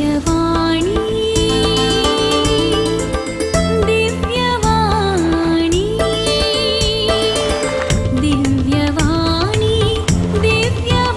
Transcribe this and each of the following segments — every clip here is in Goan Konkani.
दिव्यवाणी दिव्यवाणी दिव्यवाणी दिव्यवाणी.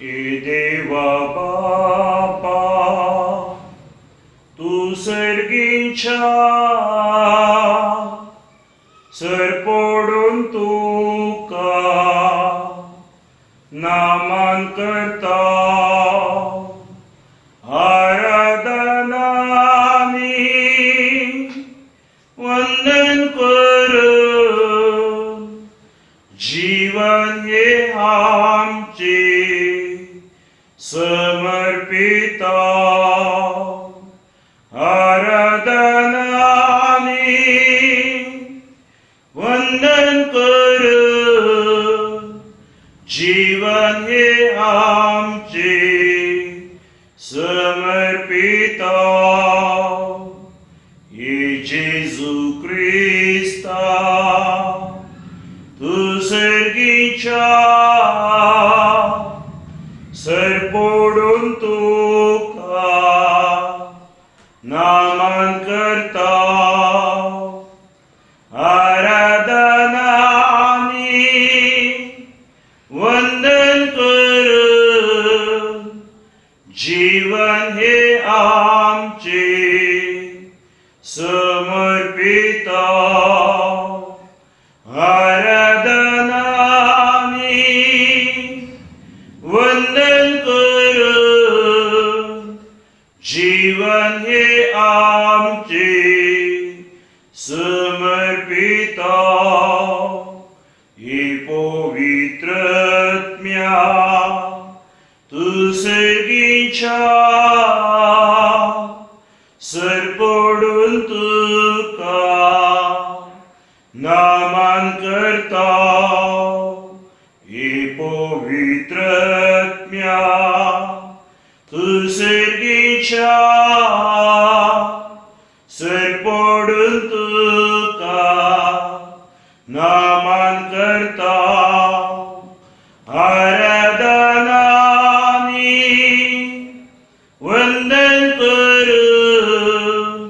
ए देवा बापा तूं सर्गीच्या सर पडून तुका नामान करता आराधनानी वंदन करून जीवन हे आमचे समर्पिता आराधनानी वंदन करून जीवन हे आमचे समर्पिता. हे जेजू क्रिस्ता तूं सर्गीच्या सर पडून तुका नामान करता आराधनानी वंदन करून जीवन हे आमचे समर्पिता आराधनानी वंदन करून जीवन हे आमचे समर्पिता. हे पवित्रत्म्या तूं सर्गीच्या सर पडून तुका नामान करता. हे पवित्रत्म्या तूं सर्गीच्या सर पडून तुका नामान करता आराधनानी वंदन करून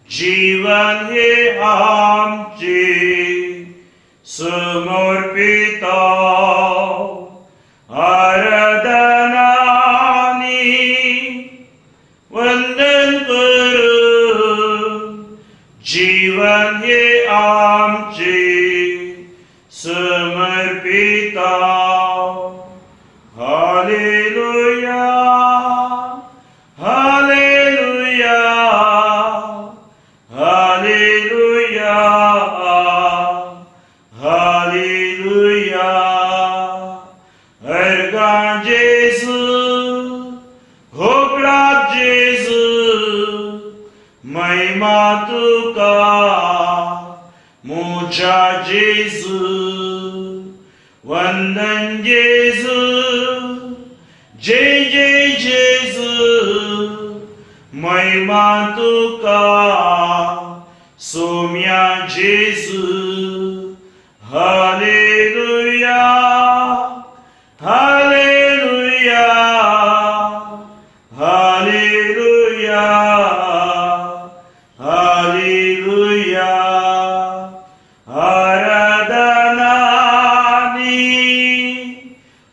जीवन हे आमचे समर्पिता आराधनानी वंदन करून जीवन हे आमचे समर्पिता. Hallelujah hallelujah hallelujah hallelujah. अर्गां जेजू होगडाप जेजू महिमा तुका मुझा जेजू वंदन जेजू जय जय जेजू महिमा तुका सोम्या जेजू. हालेलुया.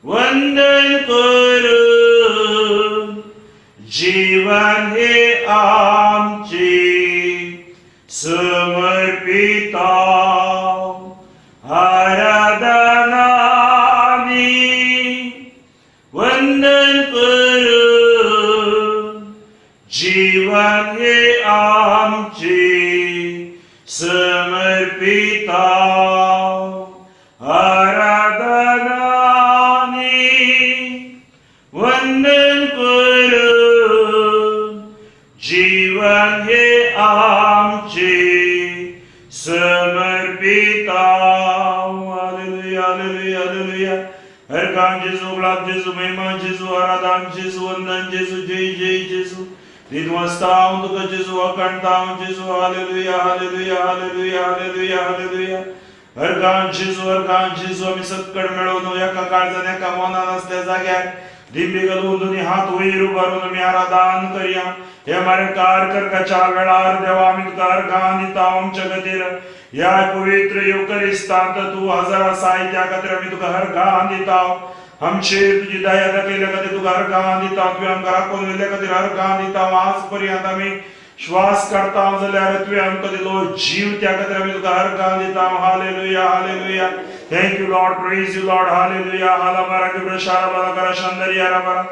वंदन करून जीवन हे आमचे समर्पिता आराधनानी वंदन करून जीवन हे आमचे समर्पिता आराधनानी वंदन करून जीवन हे आमचे समर्पिता. Hallelujah, hallelujah, hallelujah. हरकान जेजू, गुलाब जेजू, महिमा जेजू, आराधन जेजू, वंदन जेजू, जय जय जेजू. दिनवस्ताव तुका जेजू, अकांताव जेजू. Hallelujah, hallelujah, hallelujah, hallelujah, hallelujah. हरकान जेजू, हरकान जेजू. आमी सक्कड मेळोवन एका काळजान एका मनान असल्या जाग्यार दिंबी घालून दोनी हात वयर उबारून आमी आराधन करया. हे मारे कार करकाच्या वेळार देवा आमी तुका अर्घान दिता. आमच्या खातीर ह्या पवित्र युकरिस्तांत तूं हजर आसाय, त्या खातीर आमी तुका अर्घान दिता. आमचेर तुजी दया दाखयल्या खातीर तुका अर्घान दिता. तुवें आमकां राखून व्हेल्ल्या खातीर अर्घान दिता. आज पर्यंत आमी श्वास काडता जाल्यार तुवें आमकां दिलो जीव, त्या खातीर आमी तुका अर्घान दिता. Hallelujah, hallelujah. Thank you Lord, praise you Lord. Hallelujah. हाला बारा किब्र शारा बारा करा शंदरी यारा बारा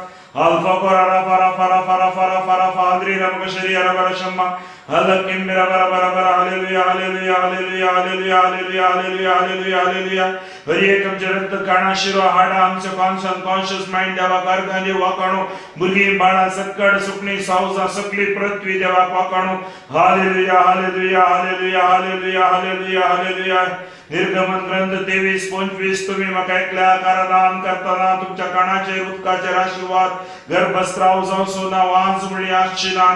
अल्फा कोरा रा फारा फारा फारा फारा फारा फाद्री रमक शरी यारा बारा शम्मा हलक किम्बिरा बारा बारा बारा. Hallelujah, hallelujah, hallelujah, hallelujah, hallelujah, hallelujah, hallelujah, hallelujah. Hari एक आमचे रक्त काणा शिरो हाडा आमचे कॉन्शियस माइंड देवाक अर्घान दिवं वाकाणो. भुरगीं बाळां सक्कड सुकणी सावजां सगळी पृथ्वी देवाक वाकाणो. Hallelujah, hallelujah, hallelujah, hallelujah, hallelujah, hallelujah. निर्गमन ग्रंथ 23:25 तुम्ही म्हाका एकल्या आराधन करतना तुमच्या कानाचेर उदकाचेर आशीर्वाद गर्भस्राव जावचो ना, वांज म्हणली आसची ना,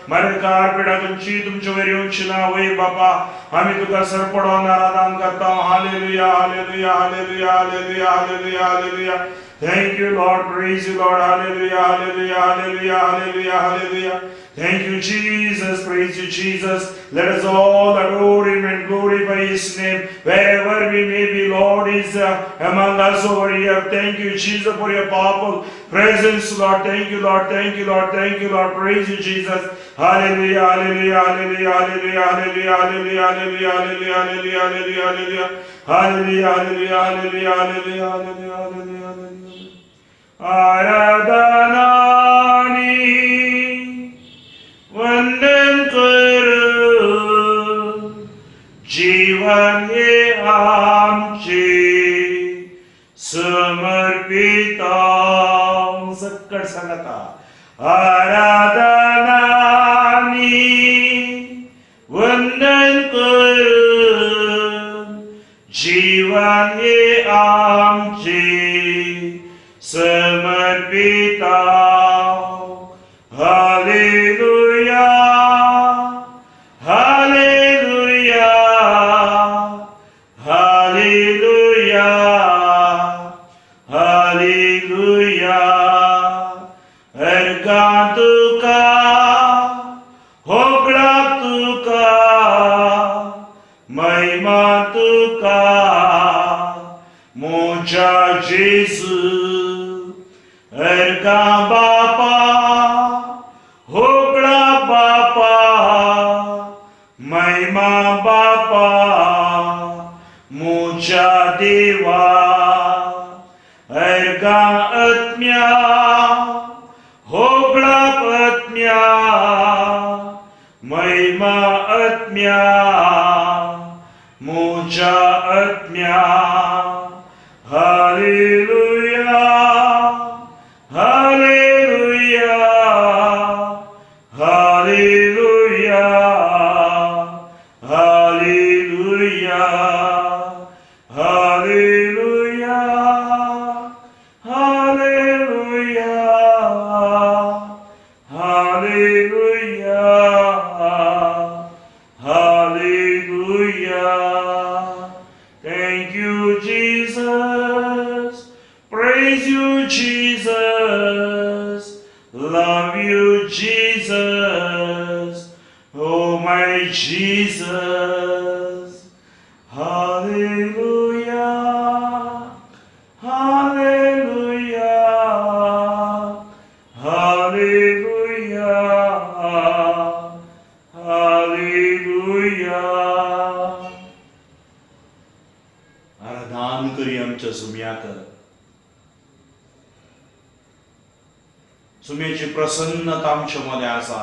मरणकार पिडा तुमची तुमचे वयर येवची ना. वय बापा आमी तुका सरपडोन आराधन करता. Hallelujah, hallelujah, hallelujah, hallelujah, hallelujah, hallelujah. Thank you Lord, praise you Lord. Hallelujah, hallelujah, hallelujah, hallelujah, hallelujah. Thank you Jesus, praise you Jesus. Let us all adore him and glorify his name wherever we may be. Lord is among us over here. Thank you Jesus for your powerful presence, Lord. Thank you Lord, thank you Lord, thank you Lord, praise you Jesus. Hallelujah, hallelujah, hallelujah, hallelujah, hallelujah, hallelujah, hallelujah, hallelujah, hallelujah, hallelujah, hallelujah, hallelujah, hallelujah, hallelujah, hallelujah, hallelujah, hallelujah. आराधनानी वंदन करून जीवन हे आमचे समर्पिता. सक्कड सांगता आराधनानी वंदन करून जीवन हे आमचे समर्पिता. Hallelujah, hallelujah, hallelujah, hallelujah. अर्घां तुका होगळा तुका महिमा तुका म्हज्या जेजू. अर्घां बापा होगळा बापा महिमा बापा म्हज्या देवा. अर्घां आत्म्या होगळा पत्न्या महिमा आत्म्या म्हज्या आत्म्या. हालेलुया, hallelujah, hallelujah, hallelujah, hallelujah, hallelujah, hallelujah, hallelujah. Thank you Jesus, praise you Jesus, love you Jesus, oh my Jesus. Hallelujah, hallelujah. सुमेची प्रसन्नता आमच्या मदें आसा.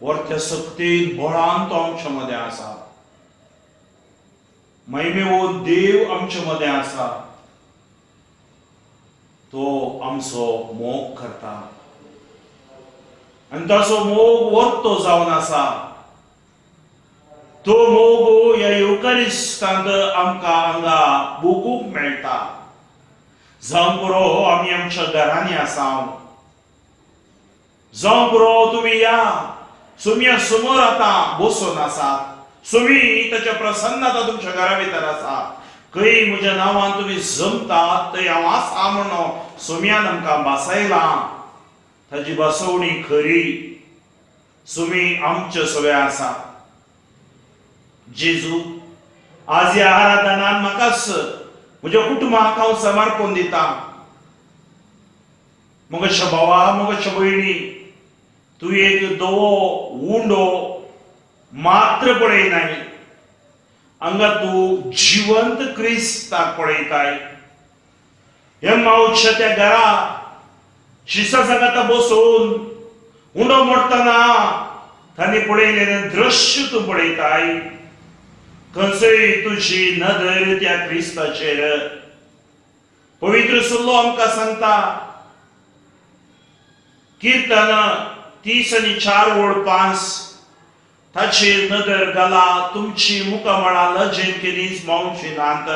वर्त्या सक्तीन बळान तो आमच्या मदें आसा. महिमेवो देव आमच्या मदें आसा. तो आमचो मोग करता आनी ताचो मोग वर्तो जावन आसा. तो मोग ह्या येवकारिस्तांत आमकां हांगा भोगूंक मेळटा. जावं पुरो आमी आमच्या घरांनी आसा, जावं पुरो तुमी या सुमया समोर आतां बसून आसा. सुमी ताच्या प्रसन्नता तुमच्या घरा भितर आसा. खंय म्हज्या नांवान तुमी जमतात थंय हांव आसा म्हणून सुमयान आमकां भासयलां. ताजी बसवणी खरी. सुमी आमच्या सगळे आसा. जेजू, आज ह्या आराधनान म्हाकाच म्हज्या कुटुंबाक हांव समर्पण दिता. मगशा भावा, मगशा भयणी, तूं एक दवो उंडो मात्र पळयनाय, हांगा तूं जिवंत क्रिस्ताक पळयताय. हे मावच्या त्या घरा शिसा सांगाता बसून उंडो मोडटना तांणी पळयलें दृश्य तूं पळयताय. खंयसय तुजी नदर त्या क्रिस्ताचेर. पवित्र सुल्लो आमकां सांगता, किर्तन 30 आनी 4 ओळ 5, ताचेर नदर घाला, तुमची मुखामळां लजेन केन्नीच मावची नात.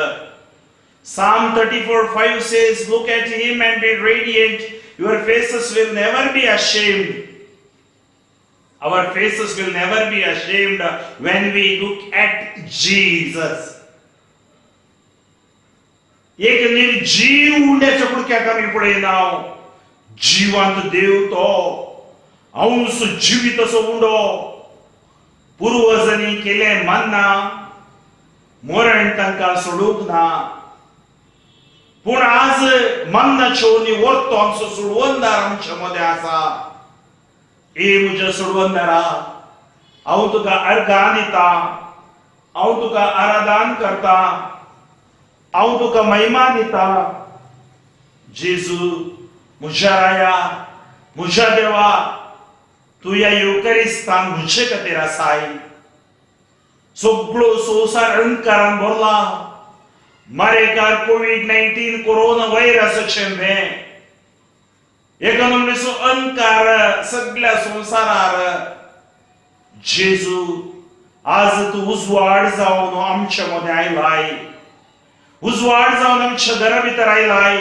Psalm 34:5 says, "Look at him and be radiant. Your faces will never be ashamed." Our faces will never be ashamed when we look at Jesus. एक निर्जीव उंड्याच्या कुडक्याक आमी पळयना, जिवांत देव तो अंश जिवीत असो उंडो. पुर्वजांनी केलें मान्ना, मरण तांकां सोडूंक ना, पूण आज मन्नाच्यो वर्तो आमचो सोडवंदार आमच्या मदें आसा. ए म्हज्या सोडवंदारा, हांव तुका अर्गां दिता, हांव तुका आराधन करता, हांव तुका महिमा दिता. जेजू, म्हज्या राया, म्हज्या देवा, तूं ह्या येवकरिस्तान म्हजे खातीर आसाय. सगळो संवसार अंधकारान भरला. मारेकार कोवीड-19 कोरोना व्हायरसाचें भें, इकॉनॉमीचो अंधकार सगळ्या संवसारार. जेजू, आज तूं उजवाड जावन आमच्या मदें आयलाय. उजवाड जावन आमच्या घरा भितर आयलाय.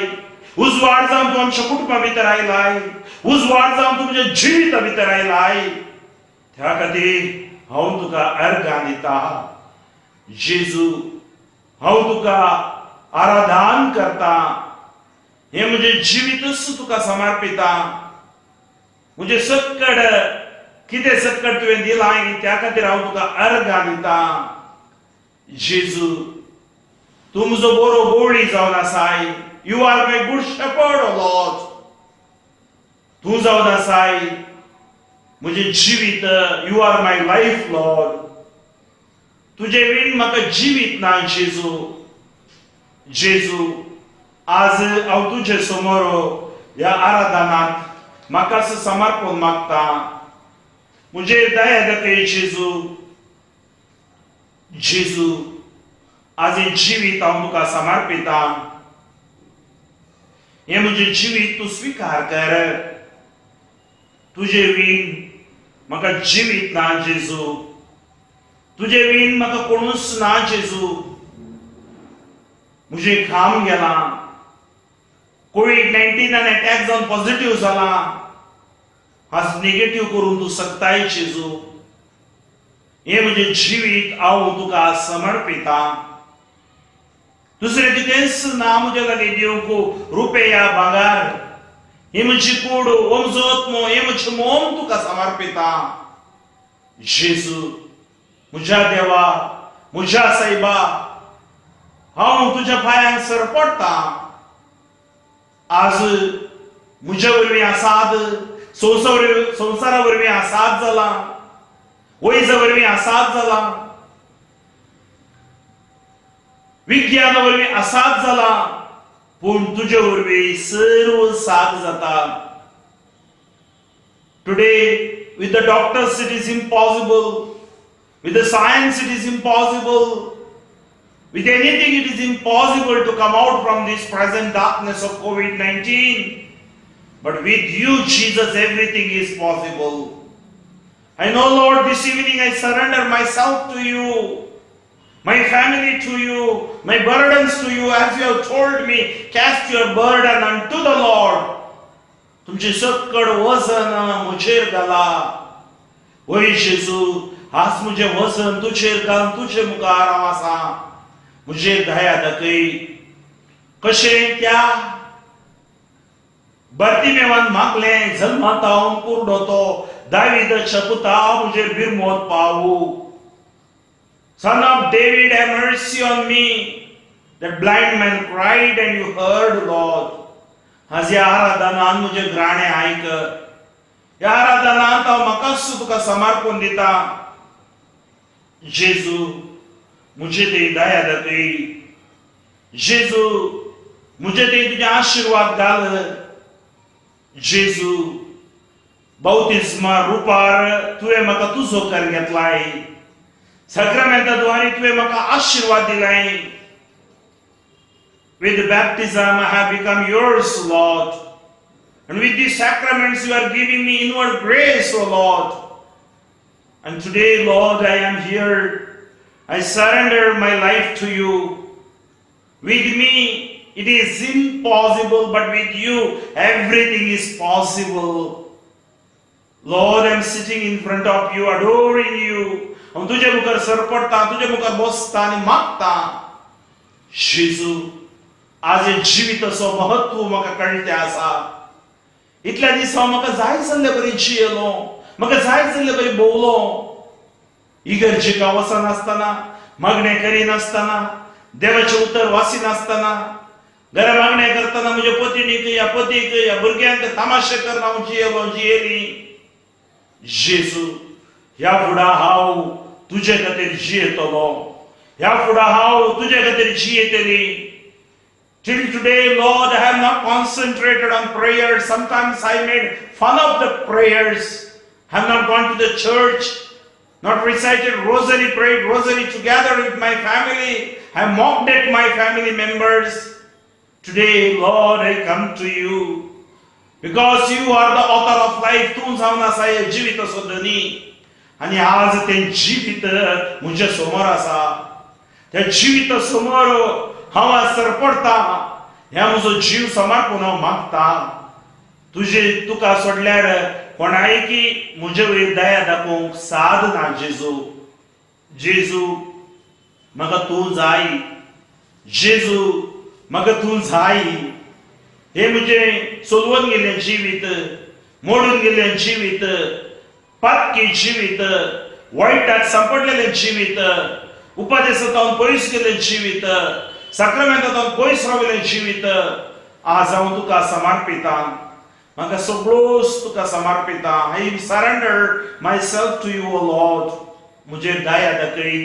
उजवाड जावन तूं आमच्या कुटुंबा भितर आयलाय. उजवाड जावन तूं तुज्या जिविता भितर आयलाय. त्या खातीर हांव तुका अर्गां दिता. जेजू, हांव तुका आराधन करता. हें म्हजें जिवीतच तुका समर्पिता. म्हजें सक्कड कितें सक्कड तुवें दिलां, त्या खातीर हांव तुका अर्गां दिता. जेजू, तूं म्हजो बरो गवळी जावन आसाय. You are my good shepherd, Lord. तूं जावन आसाय म्हजें जिवीत. You are my life, Lord. तुजे वीण म्हाका जिवीत ना, जेजू. जेजू, आज हांव तुजे समोर ह्या आराधनांत म्हाका समर्पण मागता. म्हजेर दया दाखय, जेजू. जेजू, आज हें जिवीत हांव तुका समर्पिता. हें म्हजें जिवीत तूं स्विकार कर. तुजे वीण म्हाका जिवीत ना, जेजू. तुजे वीण म्हाका कोणूच ना, जेजू. म्हजें काम गेलां, कोवीड-19 अटॅक जावन पॉझिटिव्ह जाला. आज निगेटिव्ह करून तूं शकताय, जेजू. हें म्हजें जिवीत हांव तुका समर्पिता. दुसरें कितेंच ना म्हज्या लागीं दिवंक, रुपया भांगार. ही म्हजी कूड, हो म्हजो आत्मो, हें म्हजें मोम तुका समर्पिता. जेजू, म्हज्या देवा, म्हज्या सायबा, हांव तुज्या पांयांक सरपडटा. आज म्हज्या वरवीं आसाद, संवसारा वरवीं आसाद जाला, वैजा वरवीं आसाद जाला, विज्ञाना वरवीं आसाद जाला. पूण तुजे वरवीं सर्व साद जाता. Today, with the doctors it is impossible, with the science it is impossible, with anything it is impossible to come out from this present darkness of COVID-19. But with you, Jesus, everything is possible. I know, Lord, this evening I surrender myself to you, my family to you, my burdens to you, as you have told me, cast your burden unto the Lord. तुमचे सक्कड वजन म्हजेर घाला. वय जेजू, आज म्हजें वजन तुजेर घालून तुजे मुखार हांव आसा. म्हजेर दया दाखय. कशें त्या बर्तिमेवान मागलें, जल्मात हांव कुरडो तो, दाविदाच्या पुता, म्हजेर बिरमोत पावू. Son of David, have mercy on me. That blind man cried and you heard, Lord. आज ह्या आराधनान म्हजें गाराणें आयक. ह्या आराधनांत हांव म्हाकाच तुका समर्पण दिता. जेजू, म्हजे ते दया दाखय. जेजू, म्हजे ते तुजे आशिर्वाद घाल. जेजू, बाप्तिज्मा रुपार तुवें म्हाका तुजो कर घेतलाय. साक्रामेंता द्वारे तुवें म्हाका आशिर्वाद दिलाय. With baptism, I have become yours, Lord. And with these sacraments, you are giving me inward grace, O Lord. And today, Lord, I am here. I surrender my life to you. With me, it is impossible, but with you, everything is possible. Lord, I am sitting in front of you, adoring you. हांव तुजे मुखार सरपडटा, तुजे मुखार बसता आनी मागता. जेजू, आज हे जिविताचो महत्व म्हाका कळटे आसा. इतल्या दीस हांव म्हाका जाय जाल्ले बरी जियेलो, म्हाका जाय जाल्ले बरी भोंवलो. इगर्जेक वचनासतना, मागणें करिनासतना, देवाचें उतर वाचिनासतना, घरा मागणें करतना म्हज्या पतिणीक या पतीक या भुरग्यांक तमाशे करून हांव जियेलो, जियेली. जेजू, ह्या फुडां हांव तुजे खातीर जियेतलो. ह्या फुडां हांव तुजे खातीर जियेतली. Till today, Lord, I have not concentrated on prayers. Sometimes I made fun of the prayers. I have not gone to the church, not recited rosary, prayed rosary together with my family. I mocked at my family members. Today, Lord, I come to you because you are the author of life. तूं जावन आसा हे जिविताचो धनी आनी आज तें जिवीत म्हज्या समोर आसा. त्या जिविता समोर हांव आज सरपडटा. ह्या म्हजो जीव समर्पण हांव मागता तुजे. तुका सोडल्यार कोणायकी म्हजे वयर दया दाखोवंक साद ना. जेजू, जेजू, म्हाका तूं जाय. जेजू, म्हाका तूं जाय. हे म्हजें सोलवून गेल्लें जिवीत, मोडून गेल्लें जिवीत, पातकी जिवीत, वायटाक सांपडलेलें जिवीत, उपदेसांत पयस गेल्लें जिवीत, साक्रामेंतांत पयस राविल्लें जिवीत, आज हांव तुका समर्पिता. म्हाका सगळोच तुका समर्पिता. I surrender myself to you, O Lord. म्हजेर दया दाखय.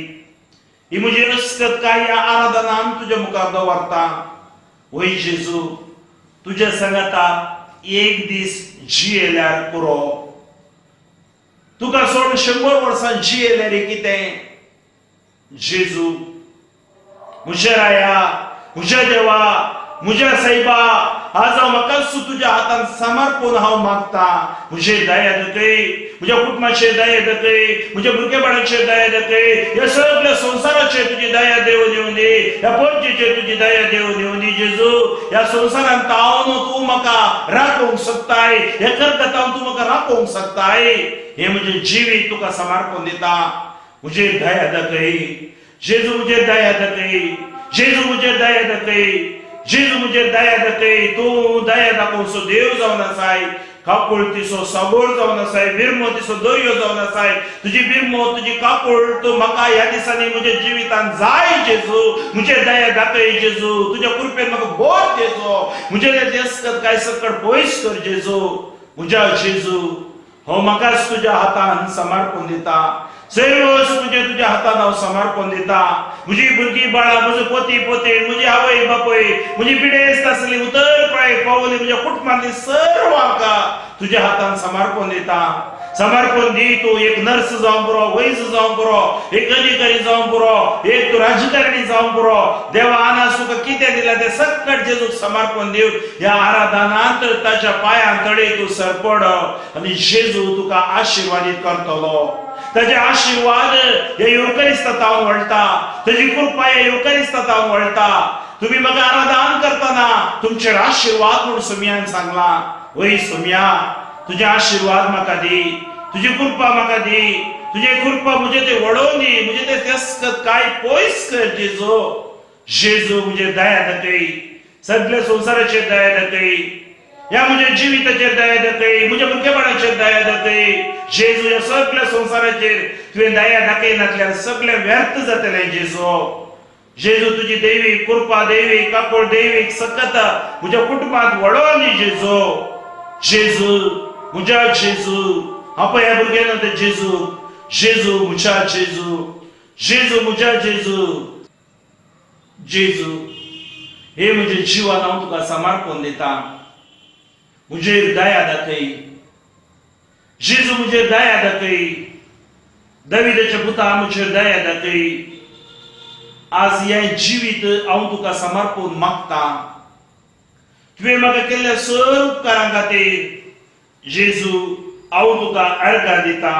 ही म्हजी अस्कत काय ह्या आराधनान तुज्या मुखार दवरता. वय जेजू, तुज्या सांगाता एक दीस जियेल्यार पुरो. तुका सोडून 100 वर्सां जियेल्यार कितें? जेजू, म्हज्या राया, म्हज्या देवा, म्हज्या साहेबा, आज हांव म्हाकाच तुज्या हातान समर्पण हांव मागता. म्हजे दया दाखय, म्हज्या कुटुंबाचेर दया दाखय, म्हज्या भुरगेबाळांचेर दया दाखय. ह्या सगळ्या संवसाराचेर तुजी दया देव दिवं दी. ह्या पणजेचेर तुजी दया देव दिवं दी. जेजू, ह्या संवसारांत हांव तूं म्हाका राखोवंक शकताय. ह्या करकतावन तूं म्हाका राखोवंक शकताय. हे म्हजें जिवीत तुका समर्पण दिता. म्हजेर दया दाखय जेजू, म्हजेर दया दाखय जेजू, म्हजेर दया दाखय जेजू, म्हजेर दया दाखय. तूं दया दाखोवचो देव जावन आसाय. काकुळतीचो सागोर जावन आसाय. बिरमोतीचो दर्यो जावन आसाय. तुजी बिरमो, तुजी काकूळ तूं म्हाका ह्या दिसांनी म्हज्या जिवितान जाय. जेजू, म्हजेर दया दाखय. जेजू, तुज्या कृपेन म्हाका भर. जेजू, म्हजे देसकत काय सकट पयस कर. जेजू, म्हज्या जेजू, हो म्हाकाच तुज्या हातान समर्पण दिता. सर्वस तुजे तुज्या हातान हांव समर्पण दिता. म्हजी भुरगीं बाळां, म्हजो पोती पोती, म्हजी आवय बापूय, म्हजी पिडेस्त आसली उतर प्राय पावली, म्हज्या कुटुंबांतली सर्वांक तुज्या हातान समर्पण दिता. समर्पण दी. तूं एक नर्स जावं पुरो, वैज जावं पुरो, एक अधिकारी जावं पुरो, एक तूं राजकारणी जावं पुरो, देवान आज तुका कितें दिलां तें सकट जेजूक समर्पण दिवन ह्या आराधनांत ताच्या पांयां तडे तूं सरपड आनी जेजू तुका आशिर्वादीत करतलो. ताजे आशिर्वाद ह्या युवकरिस्तांत वळटा, ताजी कृपा ह्या युवकरिस्तांत वळटा. तुम्ही म्हाका आराधन करतना तुमचेर आशिर्वाद म्हूण सुमयान सांगलां. वय सुमया, तुजे आशिर्वाद म्हाका दी, तुजी कृपा म्हाका दी, तुजे कृपा म्हजे ते वडोवन दी, म्हजे ते तेस्कत काय पयस कर जेजू. जेजू, म्हजेर दया दाखय, सगल्या संवसाराचेर दया दाखय, ह्या म्हज्या जिविताचेर दया दाखय, म्हज्या भुरगेपणाचेर दया दाखय जेजू. ह्या सगल्या संवसाराचेर तुवें दया दाखयनासल्यार सगळें व्यर्थ जातलें जेजू. जेजू, तुजी दैवीक कृपा, दैवीक काकूळ, दैवीक सकत म्हज्या कुटुंबांत वडोवन दी जेजू. जेजू, म्हज्या जेजू, हांव पळय ह्या भुरग्यान ते जेजू. जेजू, म्हज्या जेजू, जेजू, म्हज्या जेजू. जेजू, हे म्हजे जिवान हांव तुका समर्पण दिता, म्हजेर दया दाखय जेजू, म्हजेर दया दाखय. दाविदाच्या पुता, म्हजेर दया दाखय. आज हें जिवीत हांव तुका समर्पण मागता. तुवें म्हाका केल्ल्या सर उपकारां खातीर जेजू हांव तुका अर्गां दिता.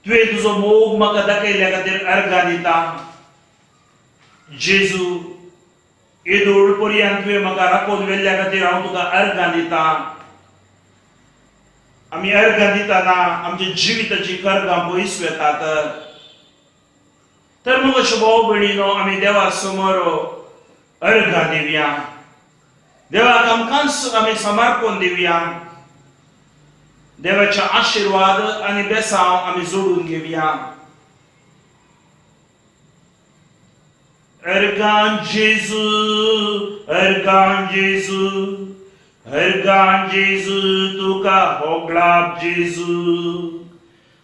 तुवें तुजो मोग म्हाका दाखयल्ल्या खातीर अर्गां दिता जेजू. येदोळ पर्यंत तुवें म्हाका राखून व्हेल्ल्या खातीर हांव तुका अर्गां दिता. आमी अर्गां दितना आमच्या जिविताची कर्गां पयस वेतात. तर मग अशें भाव भयणीनो, आमी देवा समोर अर्गां दिवया, देवाक आमकांच आमी समर्पण दिवया, देवाचे आशिर्वाद आनी बेसांव आमी जोडून घेवया. अर्गां जेजू, अर्गां जेजू, अर्गां जेजू, तुका होगळाप जेजू.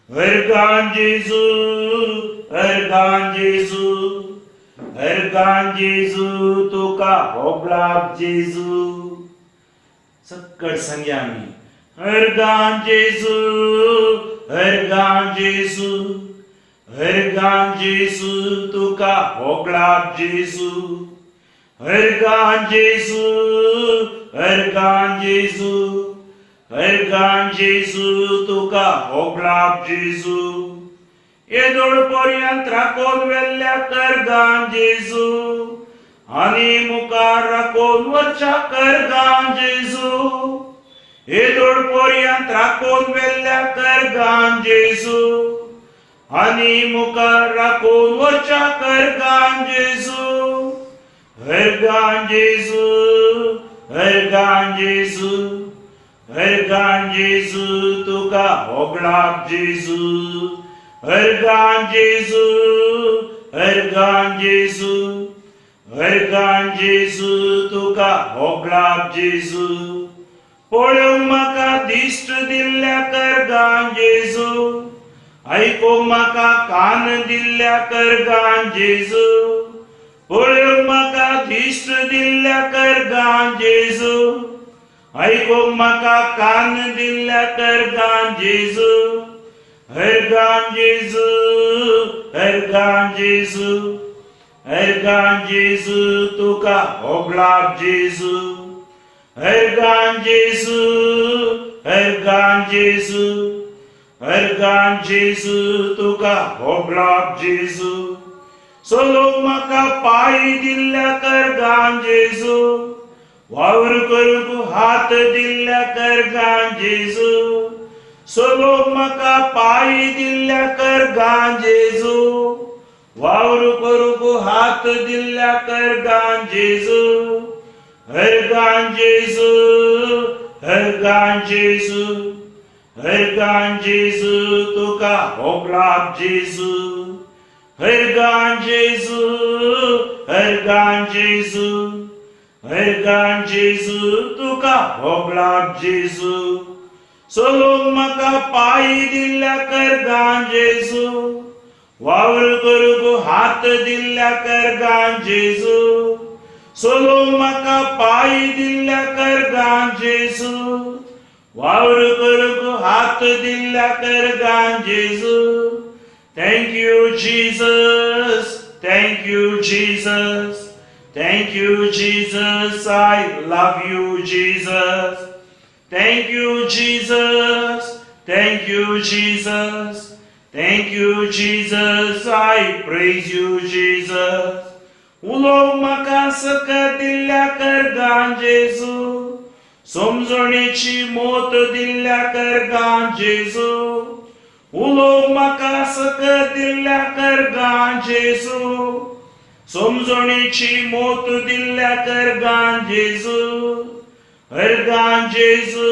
अर्गां जेजू, अर्गां जेजू, अर्गां जेजू, तुका होगळाप जेजू. सकट सांगया आमी. अर्गां जेजू, अर्गां जेजू, अर्गां जेजू, तुका होगळाप जेजू. अर्गां जेजू, अर्गां जेजू, अर्गां जेजू, तुका होगळाप जेजू. येदोळ पर्यंत राखून व्हेल्ल्या कर्गां जेजू, आनी मुखार राखून वरच्या कर्गां जेजू. येदोळ पर्यंत राखून व्हेल्ल्या कर्गां जेजू, आनी मुखार राखून वरच्या कर्गां जेजू. अर्गां जेजू, अर्गां जेजू, अर्गां जेजू, तुका होगळाप जेजू. अर्गां जेजू, अर्गां जेजू, अर्गां जेजू, तुका होगळाप जेजू. पळोवंक म्हाका दिश्ट दिल्ल्या कर्गां जेजू, आयकूंक म्हाका कान दिल्ल्या कर्गां जेजू. पळोवंक म्हाका दिश्ट दिल्ल्या कर्गां जेजू, आयकूंक म्हाका कान दिल्ल्या कर्गां जेजू. अर्गां जेजू, अर्गां जेजू, अर्गां जेजू, तुका होगळाप जेजू. अर्गां जेजू, अर्गां जेजू, अर्गां जेजू, तुका होगळाप जेजू. चलोवंक म्हाका पांय दिल्ल्या कर्गां जेजू, वावर करूंक हात दिल्ल्या कर्गां जेजू. चलोवंक म्हाका पांय दिल्ल्या कर्गां जेजू, वावर करूंक हात दिल्ल्या कर्गां जेजू. अर्गां जेजू, अर्गां जेजू, अर्गां जेजू, तुका होगळाप जेजू. अर्गां जेजू, अर्गां जेजू, अर्गां जेजू, तुका होगळाप जेजू. चलूंक म्हाका पांय दिल्ल्या करगान जेजू, वावर करूंक हात दिल्ल्या करगान जेजू, चलूंक म्हाका पांय दिल्ल्या करगान जेजू, वावर करूंक हात दिल्ल्या करगान जेजू. Thank you Jesus, thank you Jesus, thank you Jesus, I love you Jesus. Thank you Jesus, thank you Jesus, thank you Jesus, I praise you Jesus. उलोवंक म्हाका सकत दिल्ल्या करगान जेजू, समजणेची मोत दिल्ल्या करगान जेजू, उलोवंक म्हाका सकत दिल्ल्या करगान जेजू, समजणेची मोत दिल्ल्या करगान जेजू. अर्गान जेजू,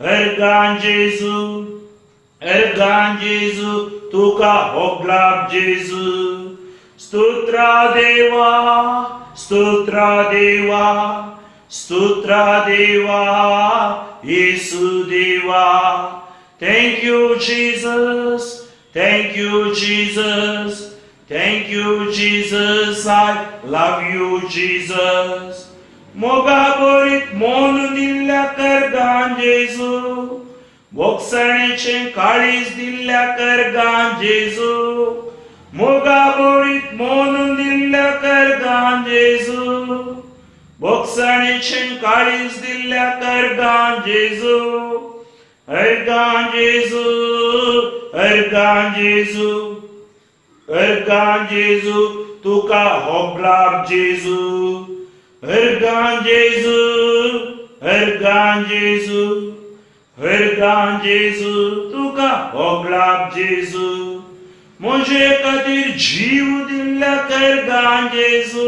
अर्गान जेजू, अर्गान जेजू, तुका होगलाप जेजू. स्तोत्रा देवा, स्तोत्रा देवा, स्तोत्रा देवा, येसू देवा. Thank you Jesus, thank you Jesus, thank you Jesus, I love you Jesus. मोगा बरीत मोन दिल्ल्या करगान जेजू, बोगसणेचें काळीज दिल्ल्या करगान जेजू, मोगा बरीत मोन दिल्ल्या करगान जेजू, बोगसणेचें काळीज दिल्ल्या करगान जेजू. अर्गान जेजू, अर्गान जेजू, अर्गान जेजू, तुका होगलाप जेजू. अर्गान जेजू, अर्गान जेजू, अर्गान जेजू, तुका होगलाप जेजू. म्हजे खातीर जीव दिल्ल्या करगान जेजू,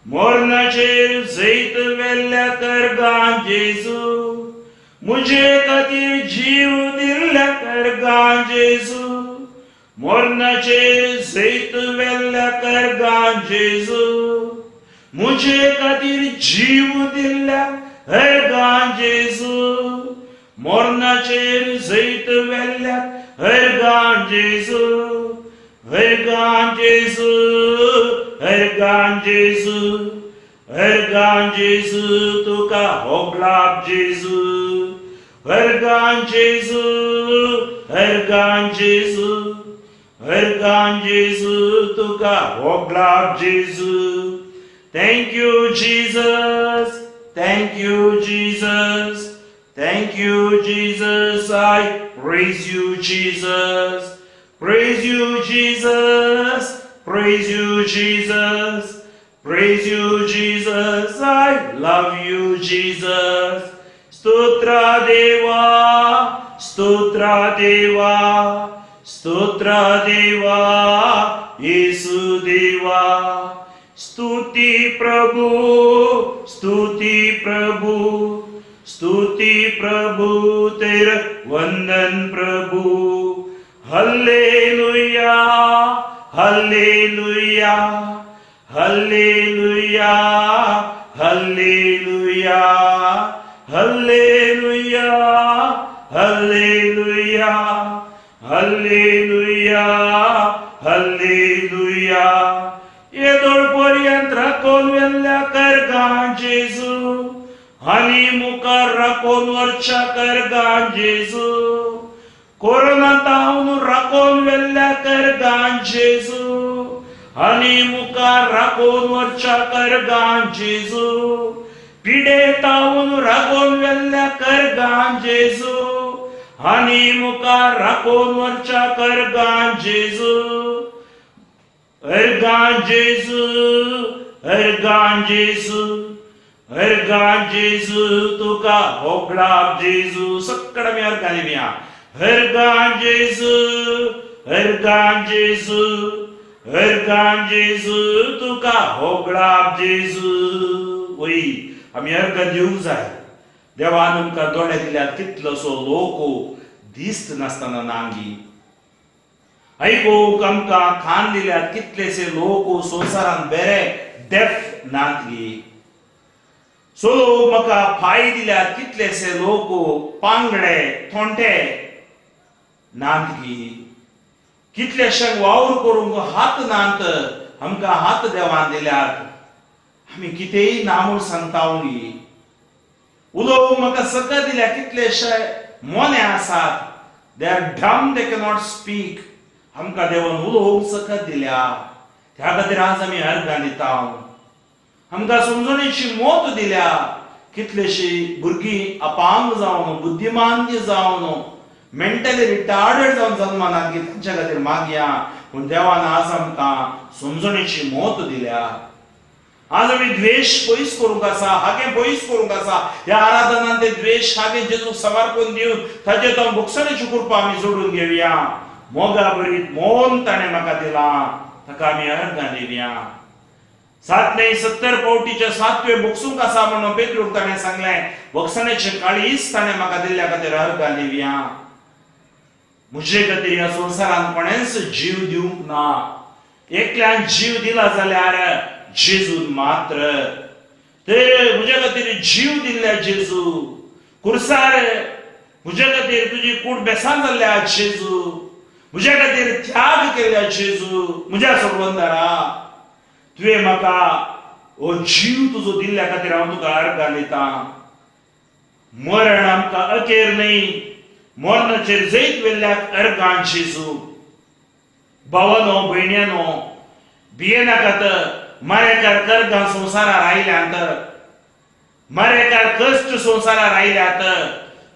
मरणाचेर जैत व्हेल्ल्या करगान जेजू, म्हजे खातीर जीव दिल्ल्या करगान जेजू, मरणाचेर जैत व्हेल्ल्या करगान जेजू, म्हजे खातीर जीव दिल्ल्या अर्गान जेजू, मरणाचेर जैत व्हेल्ल्या अर्गान जेजू. अर्गान जेजू, अर्गान जेजू, अर्गान जेजू, तुका होगलाप जेजू. अर्गान जेजू, अर्गान जेजू, अर्गान जेजू, तुका होगलाप जेजू. Thank you Jesus, thank you Jesus, thank you Jesus, I praise you Jesus. Praise you Jesus, praise you Jesus, praise you Jesus, I love you Jesus. स्तोत्रा देवा, स्तोत्रा देवा, स्तोत्रा देवा, येसू देवा. स्तुती प्रभु, स्तुती प्रभु, स्तुती प्रभु, तेर वंदन प्रभु. Hallelujah, hallelujah, hallelujah, hallelujah, hallelujah, hallelujah, hallelujah, hallelujah. येदोळ पर्यंत राखोन व्हेल्ल्या करगान जेजू, आनी मुखार राखोन वरच्या करगान जेजू, कोरोना तावन राखोन व्हेल्ल्या करगान जेजू, आनी मुखार राखोन वरच्या करगान जेजू, पिडे तावन राखोन व्हेल्ल्या करगान जेजू, आनी मुखार राखोन वरच्या करगान जेजू. अर्गान जेजू, अर्गान जेजू, अर्गान जेजू, तुका होगडाप जेजू. सगळं मी अर्गान दिवया. अर्गान जेजू, अर्गान जेजू, अर्गान जेजू, तुका होगडाप जेजू. वय, आमी अर्गां दिवंक जाय. देवान आमकां दोळे दिल्यात, कितलोसो लोक दिस्त नासतना नांगी. आयकूंक आमकां कान दिल्यात, कितलेशे लोक संवसारान बेरे डेफ नात गी. सो म्हाका पांय दिल्यात, कितलेशे लोक पांगडे थोंटे नांदगी, कितलेशे वावर करूंक हात नात, आमकां हात देवान दिल्यात, आमी कितेंय ना म्हूण सांगता. उलोवंक म्हाका सकत दिल्या, कितलेशे मोने आसात, they are dumb, they cannot speak, आमकां देवान उलोवंक सकत दिल्या, त्या खातीर आज आमी अर्गां दिता. आमकां समजणेची मोत दिल्या, कितलेशी भुरगीं अपांग जावन, बुद्धिमांद्य जावन, मेंटली रिटार्डेड जावन जल्मनात की तांच्या खातीर मागया, पूण देवान आज आमकां समजणेची मोत दिल्या. आज आमी द्वेश पयस करूंक आसा, हागें पयस करूंक आसा. ह्या आराधनान ते द्वेश हागें जेजूक समर्पण दिवन ताजे तो भोगसणेची कृपा आमी जोडून घेवया. मोगा भरीत मोन ताणें म्हाका दिलां, ताका आमी अर्गां दिवया. 7 न्हय 70 पावटीच्या 7वे भोगसूंक आसा म्हणून पेत्रूक ताणें सांगलें, भोगसणेचें काळीज ताणें म्हाका दिल्ल्या खातीर अर्गां दिवया. म्हजे खातीर ह्या संवसारान कोणेंच जीव दिवंक ना, एकल्यान जीव दिला जाल्यार जेजून मात्र. तर म्हज्या खातीर जीव दिल्ल्या जेजू, कुर्सार म्हज्या खातीर तुजी कूड बेसान जाल्ल्या जेजू, म्हज्या खातीर त्याग केल्ल्या जेजू, म्हज्या सोडवंदारा, तुवें म्हाका हो जीव तुजो दिल्ल्या खातीर हांव तुका अर्गां दितां. मरण आमकां अखेर न्हय, मरणाचेर जैत व्हेल्ल्याक अर्गां जेजू. भावानो भयण्यानो, भियेनाकात, मारेकार कर्गां संवसारार आयल्यात, मारेकार कश्ट संवसारार आयल्यात.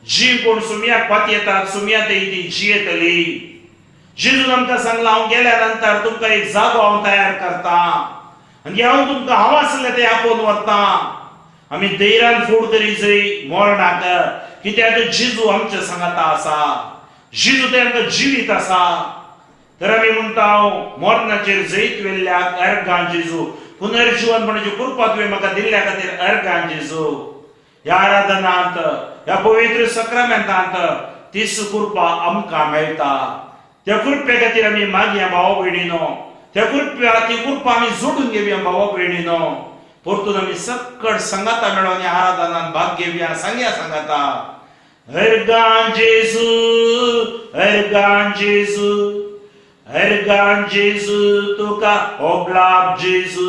जी कोण सुमयाक पातयेतात, सुमया ती जियेतली. जेजून आमकां सांगलां, हांव गेल्या नंतर तुमकां एक जागो हांव तयार करता आनी हांव तुमकां हांव आसलें ते आपोवन व्हरता. आमी धैर्यान फूड करी जय मरणाक, कित्याक जेजू आमच्या सांगाता आसा, जेजू ते आमकां जिवीत आसा. तर आमी म्हणटा, मरणाचेर जैत व्हेल्ल्याक अर्गां जेजू, पुनर्जिवनपणाची कृपा तुवें म्हाका दिल्ल्या खातीर अर्गां जेजू. ह्या आराधनांत, ह्या पवित्र सक्रामेंतांत तीच कृपा आमकां मेळटा. त्या कृपे खातीर आमी मागया भावा भयणीनो, त्या कृपया ती कृपा आमी जोडून घेवया भावा भयणीनो. परतून आमी सकट सांगाता मेळोन ह्या आराधनान भाग घेवया. सांगया सांगाता, अर्गां जेजू, अर्गां जेजू, अर्गां जेजू, तुका ओगलाब जेजू.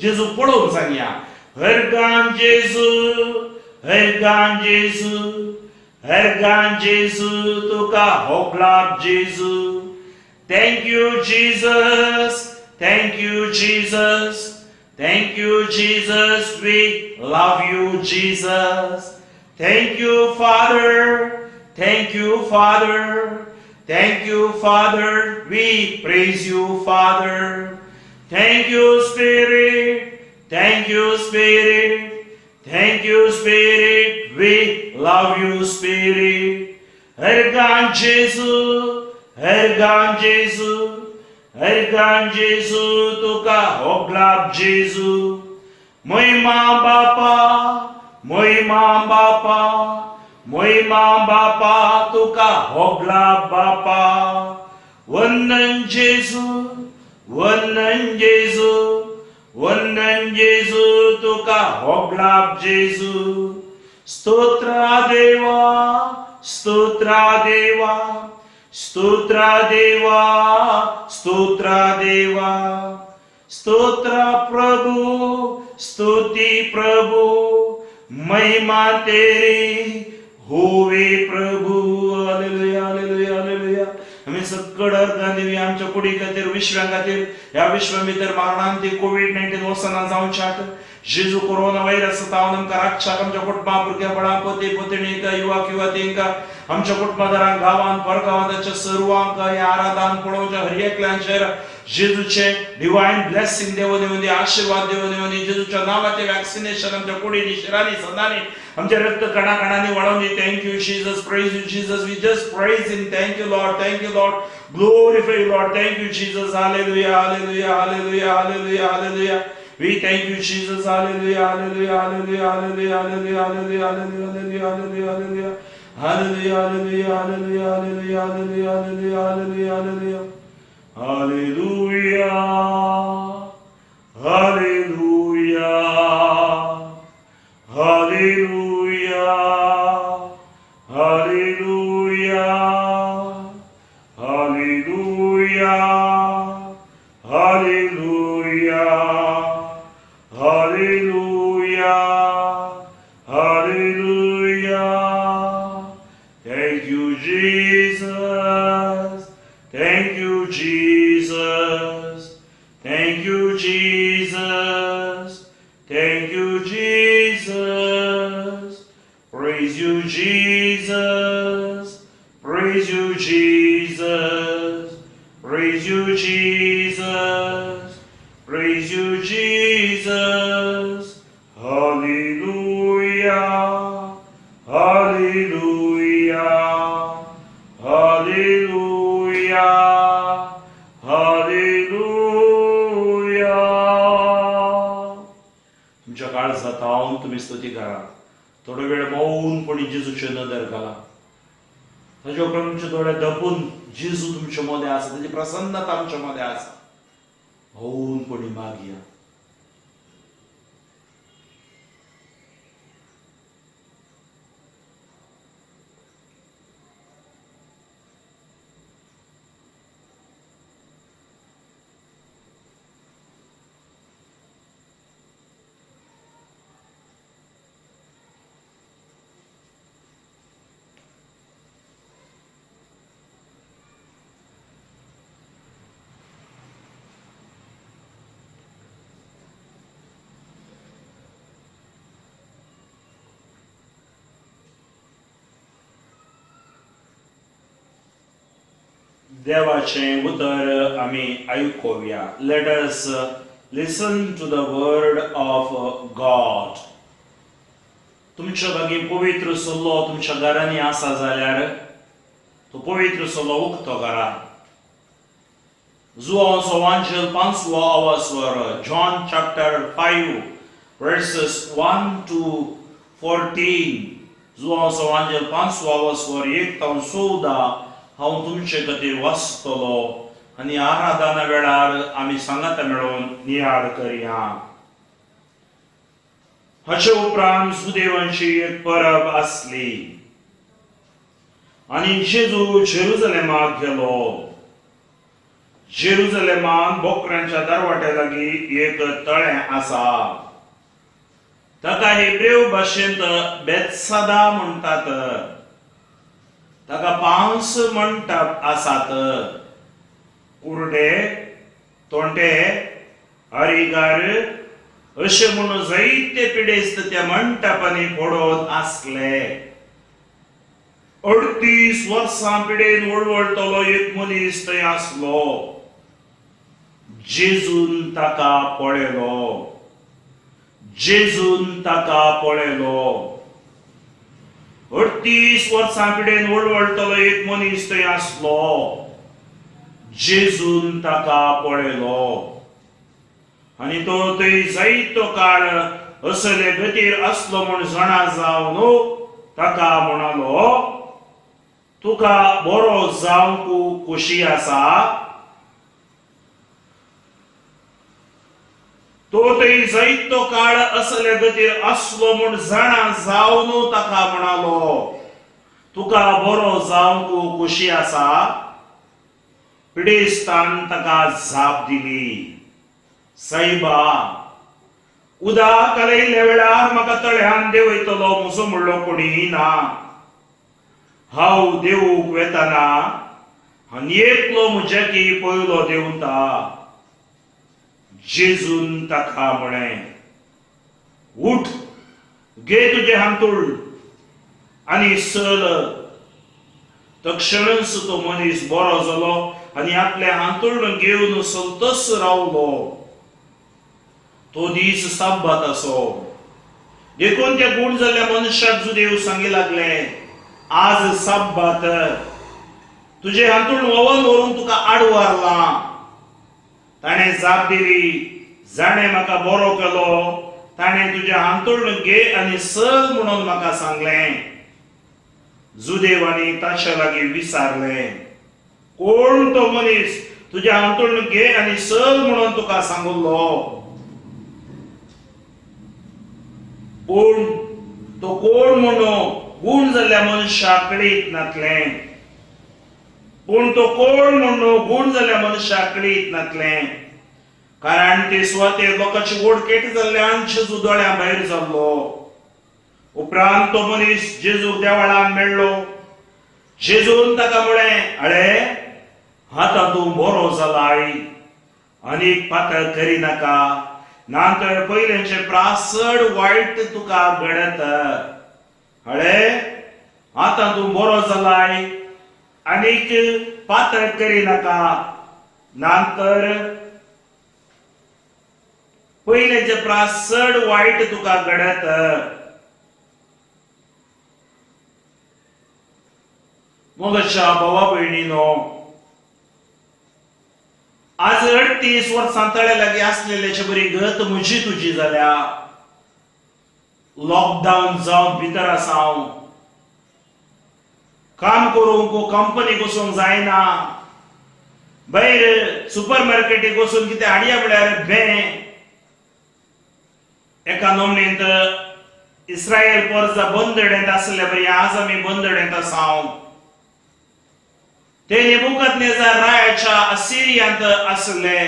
जेजू पळोवन सांगया, अर्गां जेजू, अर्गां जेजू, अर्गां जेजू, तुका ओगलाब जेजू. Thank you Jesus, thank you Jesus, thank you Jesus, we love you Jesus. Thank you Father, thank you Father, thank you Father, we praise you Father. Thank you Spirit, thank you Spirit, thank you Spirit, we love you Spirit. अर्गां जेजू, अर्गां जेजू, अर्गां जेजू, तुका होगलाब जेजू. महिमा बापा, महिमा बापा, महिमा बापा, तुका होगलाब बापा. वंदन जेजू, वंदन जेजू, वंदन जेजू, तुका होगलाब जेजू. स्तोत्र देवा, स्तोत्र देवा, स्तोत्र देवा, स्तोत्र देवा, स्तोत्र प्रभु, स्तुति प्रभु, महिमा तेरी होवे प्रभु. Hallelujah, hallelujah, hallelujah. आमी सकड अर्गां दिवया आमच्या कुडी खातीर, विश्वा खातीर. ह्या विश्वा भितर मारणांती कोवीड-19 वसना जावच्याक, जेजू कोरोना व्हायरस तावन आमकां राखच्याक. आमच्या कुटुंबा, भुरग्या बाळां, पोती पोतिणीक, युवक युवतींक, आमच्या कुटुंबादारांक, गांवांत परगांवांत ताच्या सर्वांक, ह्या आराधन पळोवच्या हर एकल्यांचेर जेजूचे डिवायन ब्लेसिंग देव दिवंदी, आशीर्वाद देव दिवंदी. जेजूच्या नावाचे वॅक्सिनेशन आमच्या कुडीनी, शिरांनी, सदांनी, आमच्या रक्त कणा कणांनी वाडोवंदी. Thank you Jesus, praise you Jesus. We just praise him. Thank you Lord, thank you Lord, glorify you Lord. Thank you Jesus. Hallelujah, hallelujah, hallelujah, hallelujah, hallelujah. We thank you, Jesus. Hallelujah, hallelujah, hallelujah, hallelujah, hallelujah, hallelujah, hallelujah, hallelujah, hallelujah, hallelujah, hallelujah, hallelujah, hallelujah, hallelujah, hallelujah, hallelujah. Hallelujah, hallelujah, Hallelujah, hallelujah, hallelujah, hallelujah, hallelujah, hallelujah. Thank you, Jesus. Thank you, Jesus. Thank you, Jesus. Thank you, Jesus. Praise you, Jesus. Praise you, Jesus. Praise you, Jesus. Praise you, Jesus. Hallelujah. Hallelujah. Hallelujah. Hallelujah. तुमच्या काळजात हांव तुमी स्तुती करा. थोडो वेळ मौनपणी जेजूचे नदर घाला. ताजे उपरांत तुमचे दोळे दपून जेजू तुमचे मदें आसा, ताजी प्रसन्नता आमच्या मदें आसा. मौनपणी मागया. देवाचें उतर आमी आयकुया. Let us listen to the word of God. तुमच्या लागीं पवित्र सल्लो तुमच्या घरांनी आसा जाल्यार तो पवित्र सल्लो उक्तो करा. जुवांव सवांशल पांचवो आवाजवर, John chapter 5 verses 1 to 14. Joao सवांशल पांचवो आवाजवर 1 ते 14 हांव तुमचे खातीर वाचतलो आनी आराधना वेळार आमी सांगाता मेळोवन नियाळ करया. हाचे उपरांत सुदेवांची एक परब आसली आनी जेजू जेरुजलेमाक गेलो. जेरुजलेमान बोकऱ्यांच्या दरवाट्या लागीं एक तळें आसा, ताका हेब्रेव भाशेंत बेत्सदा म्हणटात. ताका 5 मंटप आसात. कुर्डे, तोंडे, हरिगार अशें म्हणून जायते पिडेस्त त्या मंटपांनी पडून आसले. 38 वर्सां पिडेन वळवळटलो एक मनीस थंय आसलो. जेजून ताका पळयलो. जेजून ताका पळयलो. 38 वर्सां पिडेन वळवळटलो एक मनीस थंय आसलो. जेजून ताका पळयलो आनी तो थंय जायतो काळ असले गतीर आसलो म्हूण जाणा जावन ताका म्हणालो, तुका बरो जावंक खोशी आसा? तो थंय जायतो काळ असले गतीर आसलो म्हूण जाणा जावन ताका म्हणालो, तुका बरो जावंक खोशी आसा? पिडेस्तान ताका जाप दिली, सायबा, उदक कालयल्ल्या वेळार म्हाका तळ्यान देंवयतलो म्हजो म्हणलो कोणी ना. हांव देवूक वेतना आनी एकलो म्हज्या की पयलो देंवता. जेजून ताका म्हळें, उठ, घे तुजें हांतूळ आनी चल. तक्षणच तो मनीस बरो जालो आनी आपलें हांतूळ घेवन चलतच रावलो. तो दीस साब्बात आसो. देखून त्या गूण जाल्ल्या मनशाक जुदेव सांगी लागले, आज साब्बात, तुजें हांतूळ व्होवन व्हरून तुका आडवारलां. ताणें जाप दिली, जाणें म्हाका बरो केलो ताणें तुजें हांतूळ घे आनी चल म्हणून म्हाका सांगलें. जुदेवांनी ताच्या लागीं विचारलें, कोण तो मनीस तुजें हांतूळ घे आनी चल म्हणून तुका सांगलो? पूण तो कोण म्हणून गूण जाल्ल्या मनशाक कळीत नातलें. पूण तो कोण म्हणून गूण जाल्ल्या मनशाक कळीत नातलें, कारण ते सुवातेर लोकांची ओडकेट जाल्ल्यान जेजू दोळ्यां भायर जाल्लो. उपरांत तो मनीस जेजूक देवळान मेळ्ळो. जेजून ताका म्हळें, अळे आतां तूं बरो जालाय, आनीक पातळ करिनाका, ना तर पयलेंचे प्रास चड वायट तुका घडत. अळे आतां तूं बरो जालाय, आनीक पातळ करिनाका, ना तर पयलेंचे प्रास चड वायट तुका घडत. मोगाच्या भावा भयणीनो, आज 38 वर्सां तळे लागीं आसलेल्याचे बरी गत म्हजी तुजी जाल्या. लॉकडावन जावन भितर आसा हांव, काम करूंक कंपनीक वचूंक जायना, भायर सुपर मार्केटीक वचून कितें हाडया म्हळ्यार भें. एका नोमणेंत इस्रायल परजा बंदडेंत आसले बरी आज आमी बंदडेंत आसा हांव. ते नेबुकदनेजार रायाच्या असिरियांत आसले,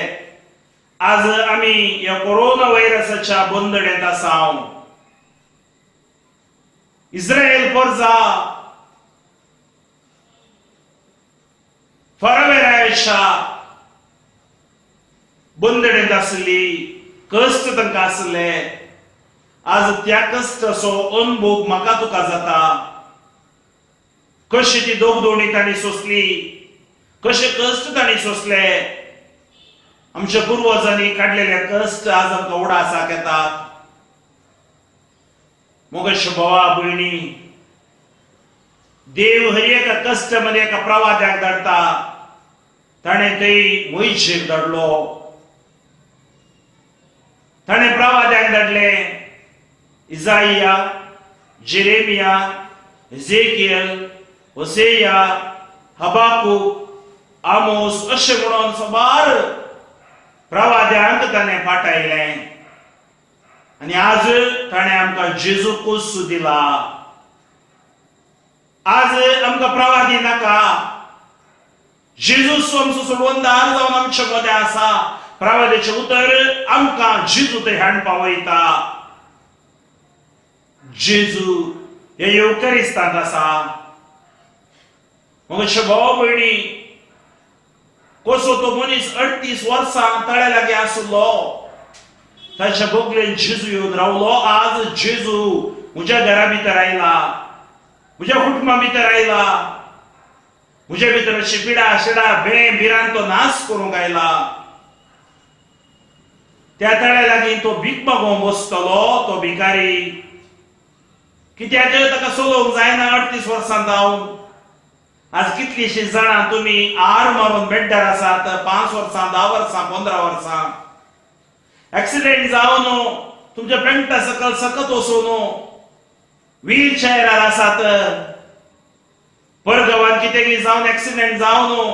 आज आमी ह्या कोरोना व्हायरसाच्या बंदडेंत आसा. इस्रायल परजा फरावे रायाच्या बंदडेंत आसली, कश्ट तांकां आसले. आज त्या कश्टाचो अनुभव म्हाका तुका जाता. कशी ती दोगदोणी तांणी सोंसली, कशे कश्ट तांणी सोंसले. आमच्या पुर्वजांनी काडलेले कश्ट आज आमकां उडासाक येतात. मोगेश भावा भयणी, देव हर एका कश्ट मध्ये एका प्रवाद्याक धाडटा. ताणें थंय मोयशेक धाडलो, ताणें प्रवाद्याक धाडले इजाइया, जेरेमिया, एजेकियल, होसेया, हबाकूक, आमोस अशें म्हणून साबार प्रवाद्यांक ताणें पाठयलें. आनी आज ताणें आमकां जेजू क्रिस्त दिला. आज आमकां प्रवादी नाका, जेजू आमचो सोडवणदार जावन आमच्या मदें आसा. प्रवाद्याचें उतर आमकां जेजू थंय हाडून पावयता. जेजू हे येवकरिस्तांत आसा. मग भाव भयणी, कसो तो मनीस 38 वर्सां तळ्या लागीं आसलो, ताच्या बोगलेन जेजू येवन रावलो. आज जेजू म्हज्या घरा भितर आयला, म्हज्या कुटुंबा भितर आयला, म्हज्या भितर अशी पिडा शिडा भे भिरांत तो नाश करूंक आयला. त्या तळ्या लागीं तो भीक मागोवंक बसतलो, तो भिकारी. कित्याक ताका चलोवंक जायना 38 वर्सां जावन. आज कितलींशीं जाणां तुमी आर मारून बेड्डार आसात, 5 वर्सां, 10 वर्सां, 15 वर्सां. एक्सिडेंट जावन तुमच्या पेंटा सकल सकत वचून व्हील चेअरार आसात. परगांवांत कितें जावन एक्सिडेंट जावन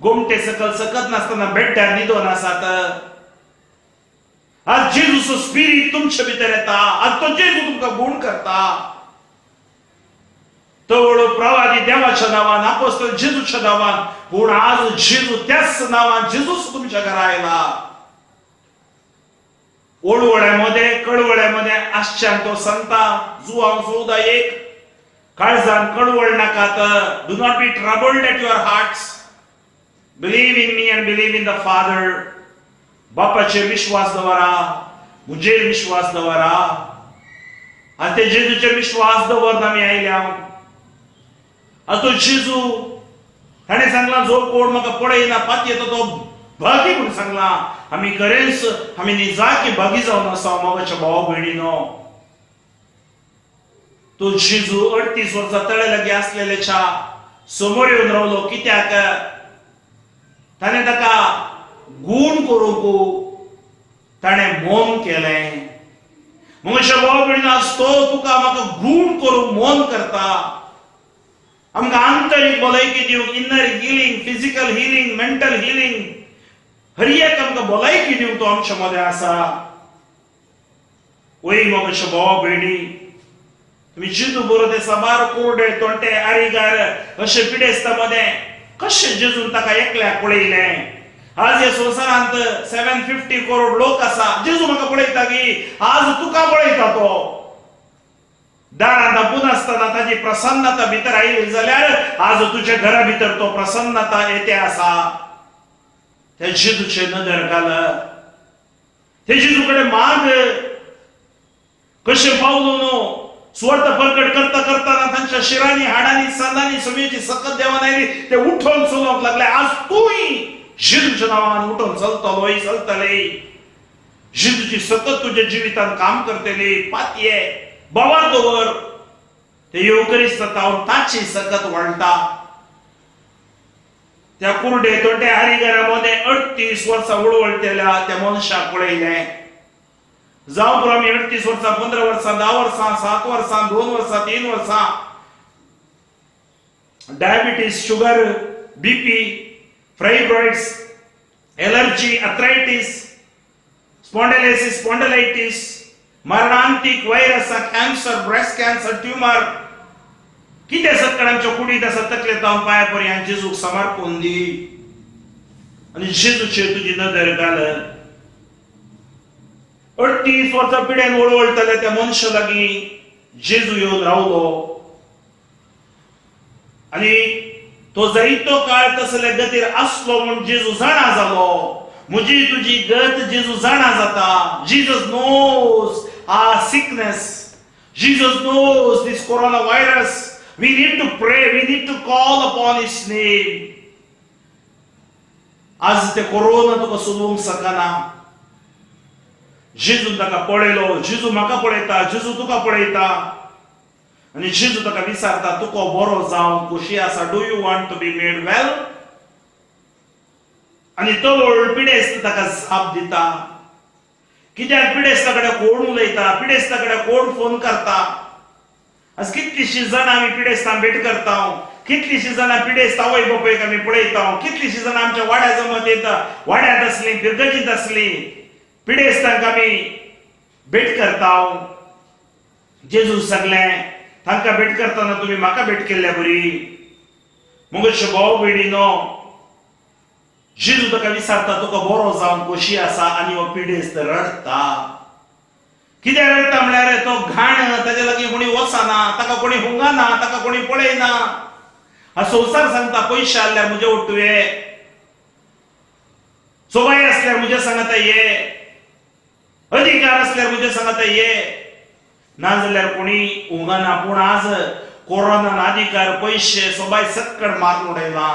गोमटे सकल सकत नासतना बेड्डार न्हिदोन आसात. आज जेजूचो स्पिरीट तुमचे भितर येता. आज तो जेजू तुमकां गूण करता. तवळ प्रवादी देवाच्या नांवान, आपोस्तल जेजूच्या नांवान, पूण आज जेजू त्याच नांवान जेजूच तुमच्या घरा आयला. ओळवळ्यामध्ये कळवळ्यामध्ये आसच्यान तो सांगता, जुवांव 14:1, काळजान कळवळ नाकात. Do not be troubled at your hearts, believe in me and believe in the Father. बापाचेर विश्वास दवरा, म्हजेर विश्वास दवरा. आनी ते जेजूचेर विश्वास दवरून आमी आयल्या. आज तो जेजू ताणें सांगलां, जो कोण म्हाका पळयना पातयेता तो भागी म्हूण सांगलां. आमी खरेंच आमी निजाकी भागी जावन आसा. मोगाच्या भावा भयणीनो, तो जेजू 38 वर्सां तळे लागीं आसलेल्याच्या समोर येवन रावलो. कित्याक ताणें ताका गूण करूंक ताणें मोन केलें. मोगाच्या भावा भयणीनो, आज तो तुका म्हाका गूण करूंक मोन करता. आमकां आंतरीक भलायकी दिवंक, inner healing, physical healing, mental healing, हर एक आमकां भलायकी दिवंक तो आमच्या मदें आसा. वय मोगाच्या भावा भयणी, तुमी जेजू बरो ते साबार कुरडे तोंटे आरिगार अशे पिडेस्ता मदें कशें जेजून ताका एकल्याक पळयलें. आज ह्या संवसारांत 750 करोड लोक आसा. जेजू म्हाका पळयता की आज तुका पळयता. तो दारांत आपून आसतना ताजी प्रसन्नता भितर आयली जाल्यार आज तुज्या घरा भितर तो प्रसन्नता येते आसा. त्या जेजूचे नदर घाल, ते जेजू कडेन माग. कशें पावलो न्हू सुवार्थ प्रकट करता करतना तांच्या शिरांनी, हाडांनी, सांदांनी समेची सकत देवान आयली. ते उठोवन चलोवंक लागले. आज तूंय जेजूच्या नांवान उठोवन चलतलोय, चलतले. जेजूची सकत तुज्या जिवितांत काम करतली. पातये भावार दवर. ते येवकरीस्त जाता, ताची सकत वळटा. त्या कुरडे तोटे हारिगरा मदें 38 वर्सां उडवळटेल्या त्या मनशाक पळयलें. जावं पुरो, आमी 38 वर्सां, 15 वर्सां, 10 वर्सां, 7 वर्सां, 2 वर्सां, 3 वर्सां diabetes, sugar, BP, fibroids, allergy, arthritis, spondylosis, spondylitis, मरणांतिक virus, cancer, breast cancer, tumour, कितें आसत आमच्या कुडीत आसा, तकलेंत जावन पांया पर्यंत जेजूक समर्पून दी आनी जेजूचेर तुजी नदर घाल. 38 वर्सां पिड्यान वळवळटले त्या मनशा लागीं जेजू येवन रावलो आनी तो जायतो काळ तसले गतीर आसलो म्हूण जेजू जाणा जालो. म्हजी तुजी गत जेजू जाणा जाता. Jesus knows our sickness. Jesus knows this corona virus. We need to pray. We need to call upon His name. आज ते कोरोना तुका सोदूंक शकना. जेजू ताका पळयलो. जेजू म्हाका पळयता, जेजू तुका पळयता आनी जेजू ताका विचारता, तुका बरो जावंक खोशी आसा? Do you want to be made well? आनी तवळ पिडेस्त ताका जाप दिता. कित्याक पिडेस्ता कडेन कोण उलयता? पिडेस्ता कडेन कोण फोन करता? आज कितलीशीं जाणां आमी पिडेस्तां भेट करता. कितलीशीं जाणां पिडेस्त आवय बापायक आमी पळयता. कितलीशीं जाणां आमच्या वाड्या जमत येता, वाड्यांत आसली, फिरगजींत आसली, पिडेस्तांक आमी भेट करता. जेजू सगळें तांकां भेट करतना तुमी म्हाका भेट केल्ल्या बरी. मगो भाव भयणीनो, जेजू ताका विचारता, तुका बरो जावंक खोशी आसा? आनी हो पिडेस्त रडटा. कित्याक रडटा म्हळ्यार तो घाण, ताच्या लागीं कोणी वचना, ताका कोणी हुंगाना, ताका कोणी पळयना. हा संवसार सांगता, पयशे आसल्यार म्हजे ओटुये, सोबाय असल्यार म्हज्या सांगाता ये, अधिकार असल्यार म्हज्या सांगाता ये, ना जाल्यार कोणी उंगना. पूण आज कोरोनान अधिकार, पयशे, सोबाय सक्कड मारून उडयला.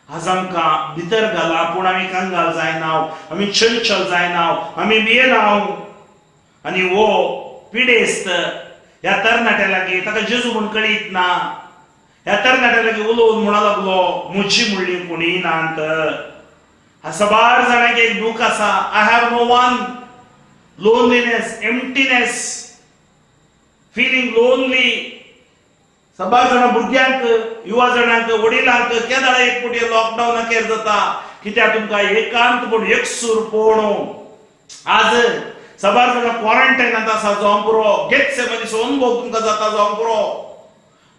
आज आमकां भितर घाला, पूण आमी कंगाल जायना, आमी चंचल जायना, आमी भियेना. आनी हो पिडेस्त ह्या तरणाट्या लागीं, ताका जेजू म्हूण कळीत ना, ह्या तरणाट्या लागीं उलोवन म्हणा लागलो, म्हजी म्हणली कोणी नात. हा सबार जाणांक एक दूख आसा. I have no one. Loneliness, emptiness, feeling lonely. सबार जाणां, भुरग्यांक, युवा जाणांक, वडिलांक केदाळा एक फावटी लॉकडावन अखेर जाता, कित्याक तुमकां एकांत पूण एकसूरपण. आज सबार जाणां क्वॉरंटायनात आसा जावंक पुरो. गेतसेमनीचो अनुभव तुमकां जाता जावंक पुरो.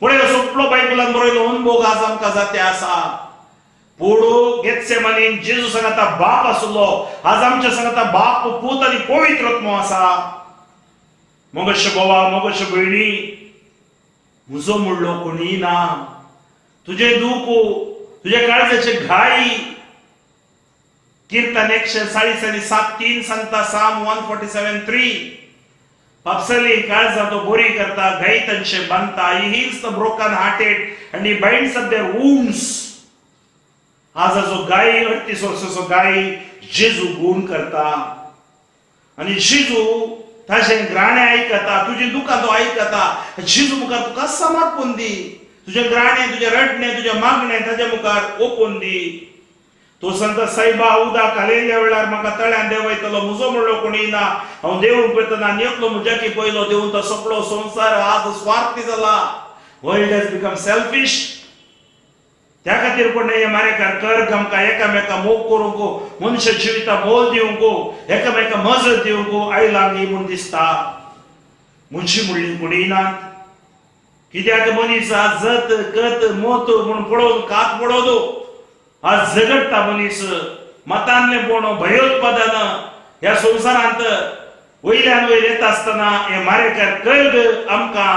पळय, सोपलो बायबलान बरयलो अनुभव आज आमकां जाते आसा. पूण गेतसेमनीन जेजू सांगता बाप आसलो. आज आमच्या सांगता बाप, पूत आनी पवित्र आत्मो आसा. मोगश भावा, मोगश भयणी, म्हजो म्हणलो कोणी ना. तुजें दूख, तुज्या काळजाचे घाई, कीर्तन 147:3 सांगता, Psalm 147:3, पापसली काळजां तो बरी करता, घाई तांचे बांदता. He heals the broken hearted and he binds up their wounds. आजाचो गाय, 38 वर्साचो गाय जेजू गूण करता आनी जेजू ताजें ग्राणें आयकता. तुजी दुकां तो आयकता. जेजू मुखार तुका समर्पण दी. तुजें ग्राणें, तुजें रडणें, तुजें मागणें ताज्या मुखार ओपून दी. तो सांगता, सायबा, उदक हालयल्या वेळार म्हाका तळ्यान देंवयतलो म्हजो म्हणलो कोणी ना. हांव देवूंक वयतना आनी एकलो म्हज्या की पयलो देवून. तो सगळो संवसार आज स्वार्थी जाला. World has become selfish. त्या खातीर कोण मारेकार कर आमकां एकामेका मोग करूंक, मनशा जिविता मोल दिवंक, एकामेका मजत दिवंक आयला गी म्हूण दिसता. म्हजी म्हणली कोणी नात. कित्याक मनीस आज जत कत मोत म्हूण पळोवन कात पळोवं आज झगडटा मनीस मतांतलेपण भयोत्पादन ह्या संवसारांत वयल्यान वयर येता आसतना हे मारेकार कर्ग आमकां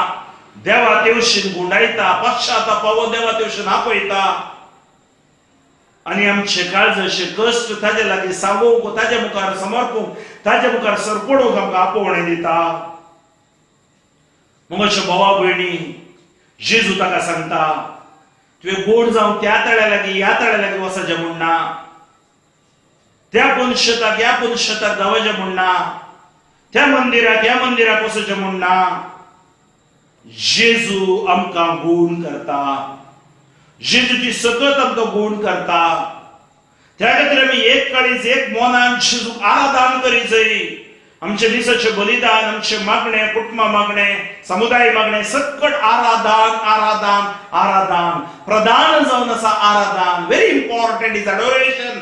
देवा तेवशीन गुंडायता, पश्चातापावो देवा तेवशीन आपयता आनी आमचे काळजाचे कश्ट ताजे लागीं सांगोवंक, ताजे मुखार समर्पूंक, ताजे मुखार सरपडूंक आमकां आपोवणें दिता. मग अशें भावा भयणी, जेजू ताका सांगता, तुवें गोड जावन त्या तळ्या लागीं ह्या तळ्या लागीं वचचें म्हूण ना, त्या पुनशताक ह्या पुनशताक धांवचें म्हूण ना, त्या मंदिराक ह्या मंदिराक वचचें म्हूण ना. जेजू आमकां गूण करता, जेजूची सकत आमकां गूण करता. त्या खातीर आमी एक काळीज एक मनान जेजूक आराधन करीत जाय. आमचे दिसाचें बलिदान, आमचें मागणें, कुटुंबा मागणें, समुदाय मागणें, सकट आराधन आराधन आराधन प्रधान जावन आसा आराधन. Very important is adoration.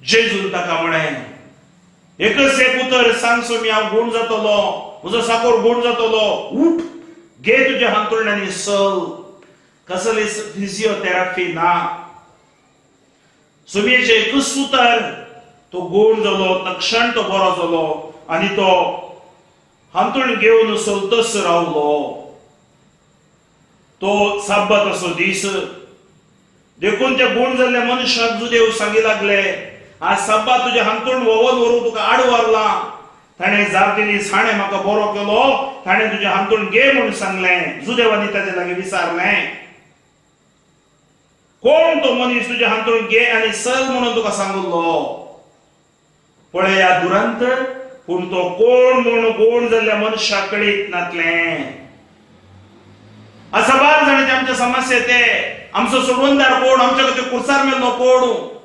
जेजून ताका म्हळें, एकच एक उतर सांग सोमी, हांव गूण जातलो, म्हजो साकोर गूण जातलो. उठ, घे तुज्या हांतुळण्यानी सल. कसली फिजियोथेरपी ना, सुमयेचें एकूच उतर, तो गूण जालो, तक्षण तो बरो जालो आनी तो हांतूण घेवन चलतच रावलो. तो साब्बात असो दीस देखून त्या गूण जाल्ल्या मनशाक जुदेव सांगी लागले, आज साब्बात तुज्या हांतूण व्होवन व्हरूंक तुका आड व्हरलां. ताणें जाप दिली, साणें म्हाका बरो केलो, ताणें तुजें हांतूण घे म्हूण सांगलें. जुदेवांनी ताजे लागीं विचारलें, कोण तो मनीस तुजें हांतूण घे आनी चल म्हणून तुका सांगुल्लो? पळया दुरंत, पूण तो कोण म्हूण कोण जाल्ल्या मनशाक कळीत नातलें. साबार जाणांचे आमच्या समस्या ते, आमचो सोडवणदार कोण, आमच्या खातीर कुर्सार मेल्लो कोण?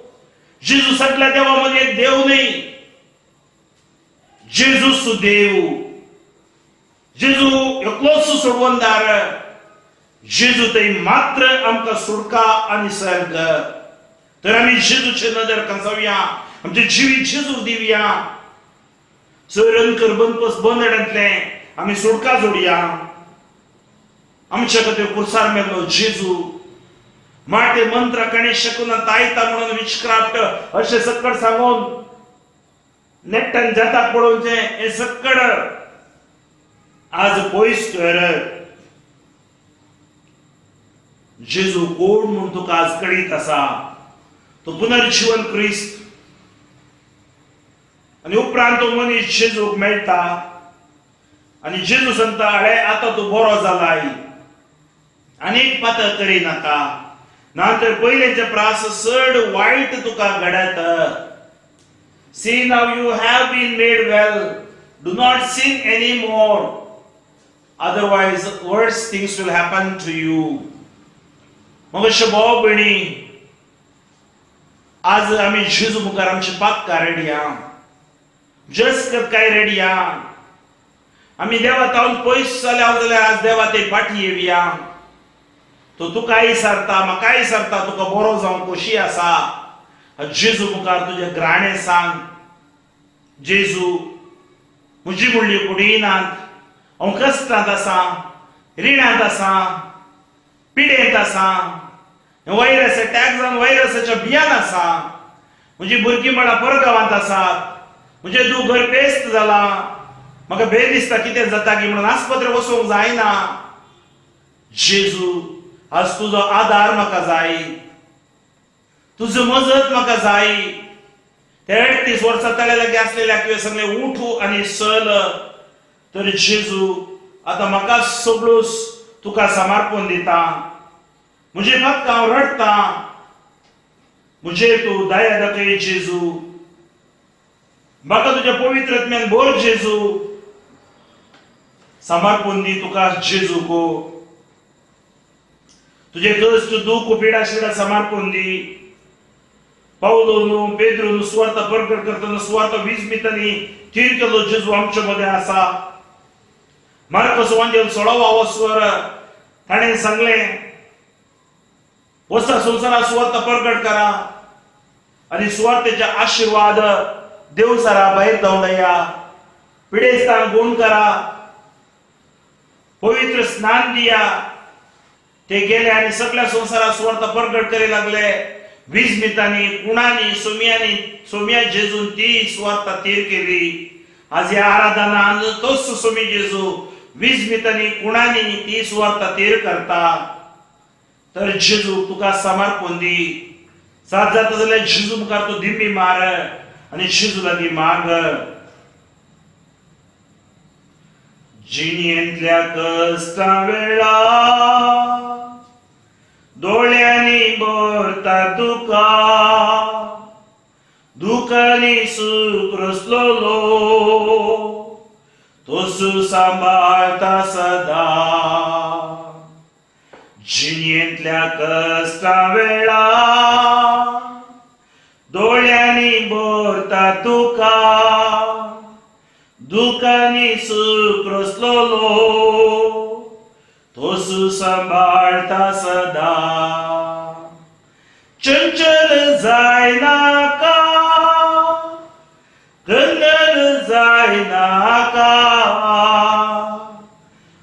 जेजू सगल्या देवा मदीं एक देव न्ही, जेजूस देव, जेजू एकलोच सोडवणदार, जेजू थंय मात्र आमकां सुटका आनी सर्ग. तर आमी जेजूचे नदर कंसावया, आमचें जिवीत जेजूक दिवया, सैरनकर बंदपस बंदणांतलें आमी सुटका जोडया. आमच्या खातीर कुर्सार मेल्लो जेजू माटे मंत्र कणे शकून तायता म्हणून विचक्राफ्ट अशें सक्कड सांगून नेट्टान जाताक पळोवचें हें सक्कड आज पयस कर. जेजू कोण म्हूण तुका आज कळीत आसा, तो पुनर्जीवन क्रिस्त. आनी उपरांत तो मनीस जेजूक मेळटा आनी जेजू सांगता, अळे आतां तूं बरो जालाय, आनीक पातक करिनाका, ना तर पयलेचे प्रास चड वायट तुका घडत. See now you have been made well, do not sin any more, otherwise worse things will happen to you. मग अशें भाव भयणी, आज आमी जेजू मुखार आमची पातकां रेडया, जस काय रेडया. आमी देवा तावन पयस जाल्या जाल्यार आज देवा ते फाटी येवया. तो तुकाय सारता, म्हाकाय सारता, तुका बरो जावंक खोशी आसा. जेजू मुखार तुजें ग्राणें सांग, जेजू म्हजी म्हणली कुडीनात, हांव कश्टांत आसा, रिणांत आसा, पिडेंत आसा, व्हायरस अटॅक जावन व्हायरसाच्या भियान आसा, म्हजी भुरगीं म्हळ्यार परगांवांत आसात, म्हजें दूख घर पेस्त जाला, म्हाका भंय दिसता कितें जाता की म्हणून आस्पत्रे वचूंक जायना. जेजू आज तुजो आदार म्हाका जाय, तुजो मजत म्हाका जाय. ते 38 वर्सां तळ्या लागीं आसलेल्या तुवें सांगलें, उठू आनी चल. तर जेजू आतां म्हाका सगळोच तुका समर्पण दिता, म्हजे पातकां हांव रडटा, म्हजेर तूं दया दाखय जेजू, म्हाका तुज्या पवित्र आत्म्यान भर जेजू, समर्पण दी तुका जेजू को, तुजे कश्ट दूख पिडा शिडा समर्पण दी. पावलो पेद्रून सुवार्थ प्रकट करतना सुवार्थ 20 मितांनी तीर केलो जेजू आमच्या मदें आसा. मार्कस वांजेल 16 वस्वर ताणें सांगलें, वचा संवसारात सुवार्थ प्रकट करा आनी सुवार्थेचे आशिर्वाद देवसारा भायर धांवडया, पिडेस्तांक गुण करा, पवित्र स्नान दिया. ते गेले आनी सगळ्या संवसारात सुवार्ता प्रगट करी लागले. वीज मितांनी कुणांनी सोम्यांनी सोम्या जेजून ती सुवार्ता थीर केली. आज ह्या आराधनान तोच सोमी जेजू वीज मितांनी कुणांनी ती सुवार्ता थीर करता. तर जेजू तुका समर्पण दी. सात जाता जाल्यार जेजू मुखार तूं दिमी मार आनी जेजू लागीं माग. जिणेंतल्या कश्टा वेळा दोळ्यांनी भरता तुका, दुखांनी सूख रसलोलो तोसू सांबाळता सदा. जिणेंतल्या कश्टा वेळा दोळ्यांनी भरता तुका, दुखांनी सूख रसलोलो तोसू सांबाळता सदा. चंचल जायनाका, कंगल जायनाका,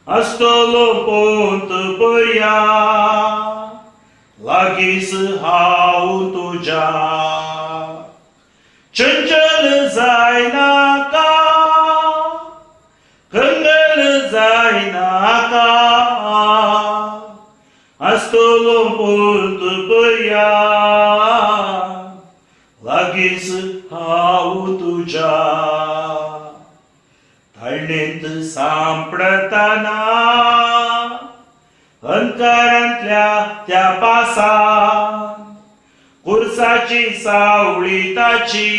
आसतलो पोंत पर्या लागींच हांव तुज्या. चंचल जायनाका, कंगल जायनाका, आसतलो पोंत पर्या लागींच हांव तुज्या. ताळणेंत सांपडतना अंकारांतल्या त्या पासान कुर्साची सावळी ताची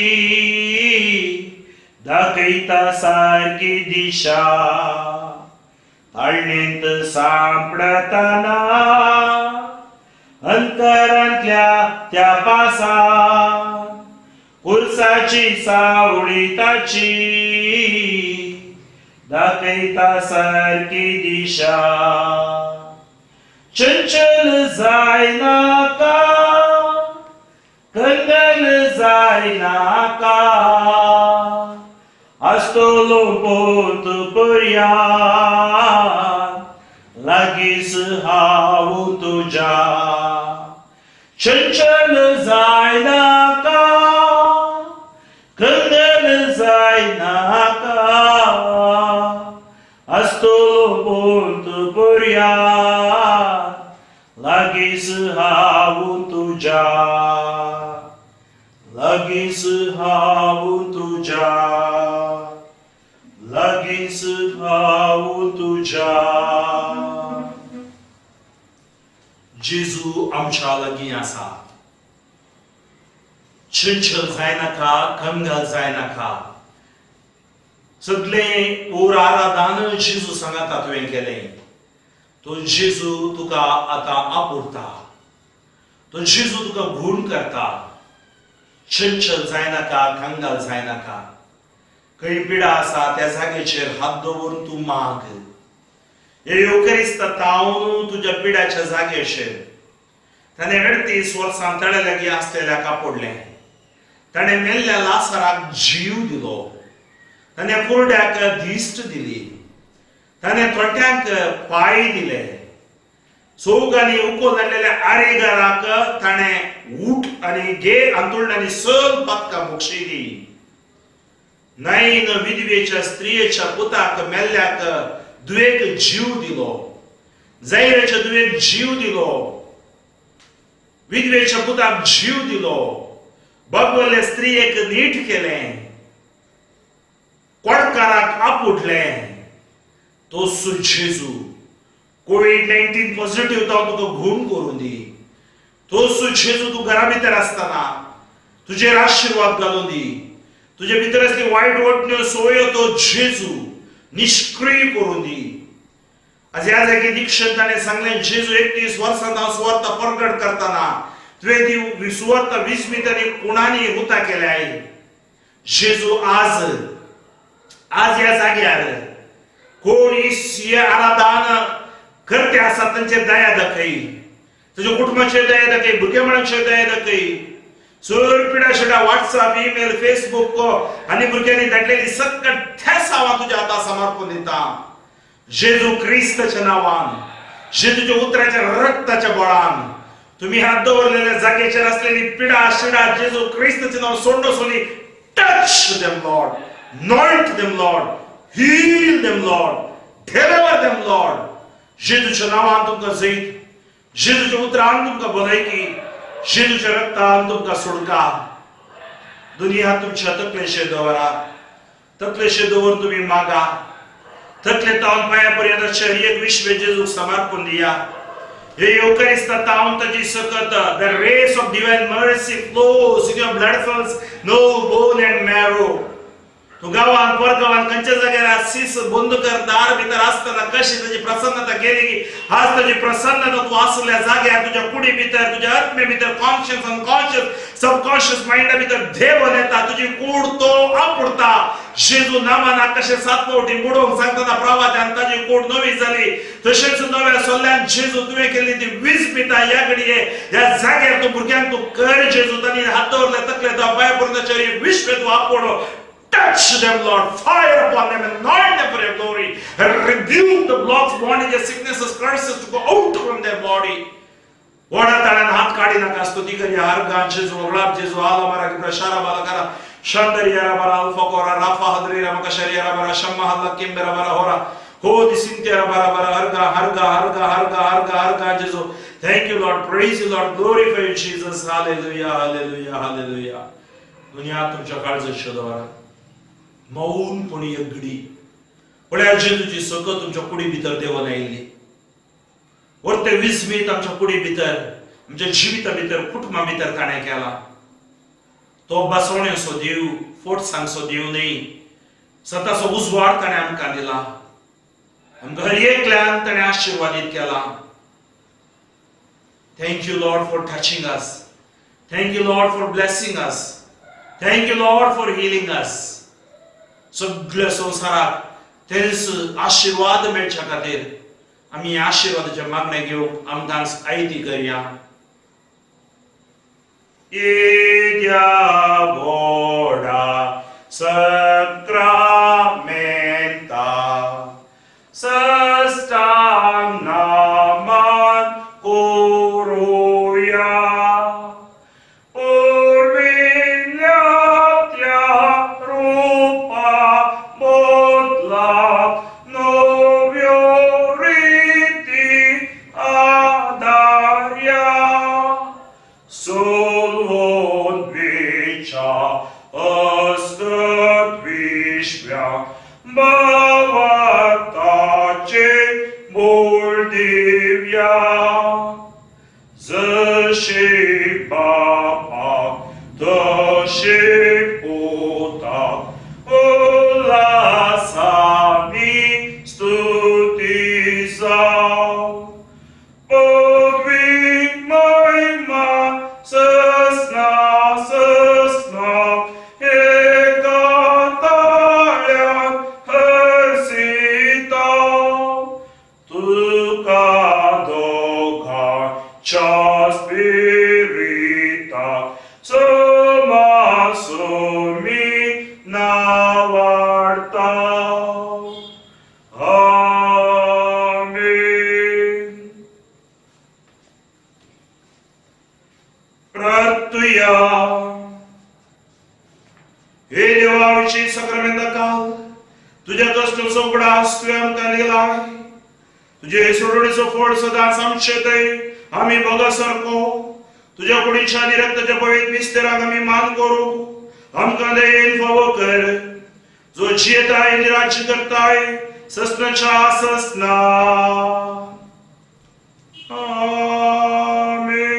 दाखयता सारकी दिशा. ताळणेंत सांपडतना अंतरांतल्या त्या पासान कुर्साची सावळी ताची दाखयता सारकी दिशा. चंचल जायनाका, कंगल जायनाका, आसतलो पोंत पर्या लागींच हांव तुज्या. चंचल जायनाका, कंगल जायनाका, आसतलो पोंत पर्या लागींच हांव तुज्या, लागींच हांव तुज्या, लागींच हांव तुज्या. जेजू आमच्या लागीं आसा. चंचल जायनाका, कंगाल जायनाका. सगळें ओर आराधान जेजू सांगाता तुवें केलें. तो जेजू तुका आतां आपुरता, तो जेजू तुका गूण करता. चंचल जायनाका, कंगाल जायनाका. खंय पिडा आसा त्या जाग्याचेर हात दवरून तूं माग. हे येवकरिस्त तावन तुज्या पिडाच्या जाग्याचेर ताणें 38 वर्सां तळे लागीं आसलेल्या कापडलें. ताणें मेल्ल्या लासराक जीव दिलो. ताणें कुरड्याक दिश्ट दिली. ताणें थोट्यांक पांय दिले. चौगांनी उकोल धाडलेल्या आरेगाराक ताणें उठ आनी घे आंतोळण आनी सल पातकां बक्षयली. नायन विधवेच्या स्त्रियेच्या पुताक मेल्ल्याक दुवेक जीव दिलो. जायराच्या दुवेक जीव दिलो. विधवेच्या पुताक जीव दिलो. बगवल्ले स्त्रियेक नीट केलें. कोडकाराक आपुटलें. तो जेजू कोवीड-19 पॉझिटिव्ह तो तुका गूण करून दी. तो जेजू तूं घरा भितर आसतना तुजेर आशिर्वाद घालून दी. तुजे भितर असली वायट वटण्यो सोयो तो जेजू निश्क्रीय करून दी. आज ह्या जागी दीक्षण ताणें सांगलें, जेजू 31 वर्सां हांव सुवार्ता प्रगट करतना तुवें ती सुवार्ता विस्मीत आनी कुणांनी हुता केल्या. जेजू आज आज ह्या जाग्यार कोण ही आराधन करते आसा तांचेर दया दाखय. तुज्या कुटुंबाचेर दया दाखय, भुरगेपणाचेर दया दाखय. चड पिडा शिडा व्हॉट्सअप, ईमेल, फेसबूक आनी भुरग्यांनी धाडलेली सगळ्या थेसांव तुज्या हाता समर्पण दिता. जेजू क्रिस्ताच्या नांवान, जेजूच्या उतराच्या रक्ताच्या बळान तुम्ही हात दवरलेल्या जागेचेर असलेली पिडा शिडा जेजू क्रिस्ताचे नाव सोडो Sony. Touch them Lord, anoint them Lord, heal them Lord, deliver them Lord. जेजूच्या नांवान तुमकां जैत, जेजूच्या उतरान तुमकां भलायकी, जेजूच्या रक्तान तुमकां सोडका. दोन्ही हात तुमच्या तकलेचेर दवरा. तकलेचेर दवरून तुमी मागा. तकले तावन पांया पर्यंत शरीर विश्व जेजूक समर्पण दिया. हे येवकारिस्ता तावन ताची सकत, the rays of divine mercy flows in your blood cells, nerve, bone and marrow. तूं गांवान परगांवान खंयच्या जाग्यार सीस बंद कर दार भितर आसतना कशी ताची प्रसन्नता गेली की आज ताची प्रसन्नता तूं आसल्या जाग्यार तुज्या कुडी भितर, तुज्या आत्मे भितर, कॉन्शियस अनकॉन्शियस सबकॉन्शियस मायंडा भितर देवन येता. तुजी कूड तो आपुडता. जेजू नामान आकाशे सात फावटी बुडोवंक सांगतना प्रवात्यान ताजी कूड नवी जाली. तशेंच नव्या सोल्ल्यान जेजू तुवें केल्ली ती वीज पिता ह्या घडये ह्या जाग्यार तूं भुरग्यांक तूं कर जेजू. तांणी हात दवरले तकले तो पांया पर्यंत विश्व तूं आपोवडो. Touch them, Lord. Fire upon them. Anoint them for your glory. Rebuke the blocks, bondages, sicknesses, curses to go out from their body. वडा ताळ्यान हात काडी नाका. स्तुती करी. हर जेजू वगळाप जेजू आला मारा किप्रा शारा बाला करा शांदरी यारा बारा अल्फा कोरा राफा हदरी रामा कशरी यारा बारा शम्मा हल्ला किंबेरा बारा होरा हो दिसिंत्यारा बारा बारा हरगा हरगा हरगा हरगा हरगा हरगा जेजू. Thank you Lord, praise you Lord, glorify you Jesus. Hallelujah, hallelujah, hallelujah. दुनिया तुमच्या काळजात दवरा. मौनपणी एक घडी पळया, जेजूची सकत तुमच्या कुडी भितर देवन आयिल्ली. वरते विस्मीत आमच्या कुडी भितर, आमच्या जिविता भितर, कुटुंबा भितर ताणें केला. तो बसवण्याचो देव, फोट सांगचो देव न्ही. सताचो उजवाड ताणें आमकां दिला. आमकां हर एकल्यान ताणें आशिर्वादीत केला. Thank you Lord for touching us. Thank you Lord for blessing us. Thank you Lord for healing us. सगळ्या संवसाराक तेंच आशिर्वाद मेळच्या खातीर आमी आशिर्वादाच्या मागणें घेवंक आमकां आयती करया. येद्या व्हडा सक्रामेंता सस्टांग नामान करुया. पुर्विल्ल्या त्या रुपा बदला नव्यो रिती आदार्या. सोलवून विचा अस्कत विश्व्या भावार्थाचे मूळ दिव्या. जशे बापा तशे पुता उल्हासानी स्तुती जावं. पदवी महिमा ससना ससना एका ताळ्यान हर्षिता. तुका दोगांच्या स्पिरिता समासुमी नावाडता. आमेन. प्रार्थुया. हे देवा, विशीं सक्रामेंता काल तुज्या कश्टाचो उगडास तुवें आमकां दिलाय. तुजे सोडवणेचो फळ सदांच आमचे थंय आमी भोगा सारको तुज्या कुडीच्या आनी रक्ताच्या पवित्र मिस्तेराक आमी मान करूं आमकां दयेन फावो कर, जो जियेताय आनी राज्य करताय ससनाच्या ससना. आमेन.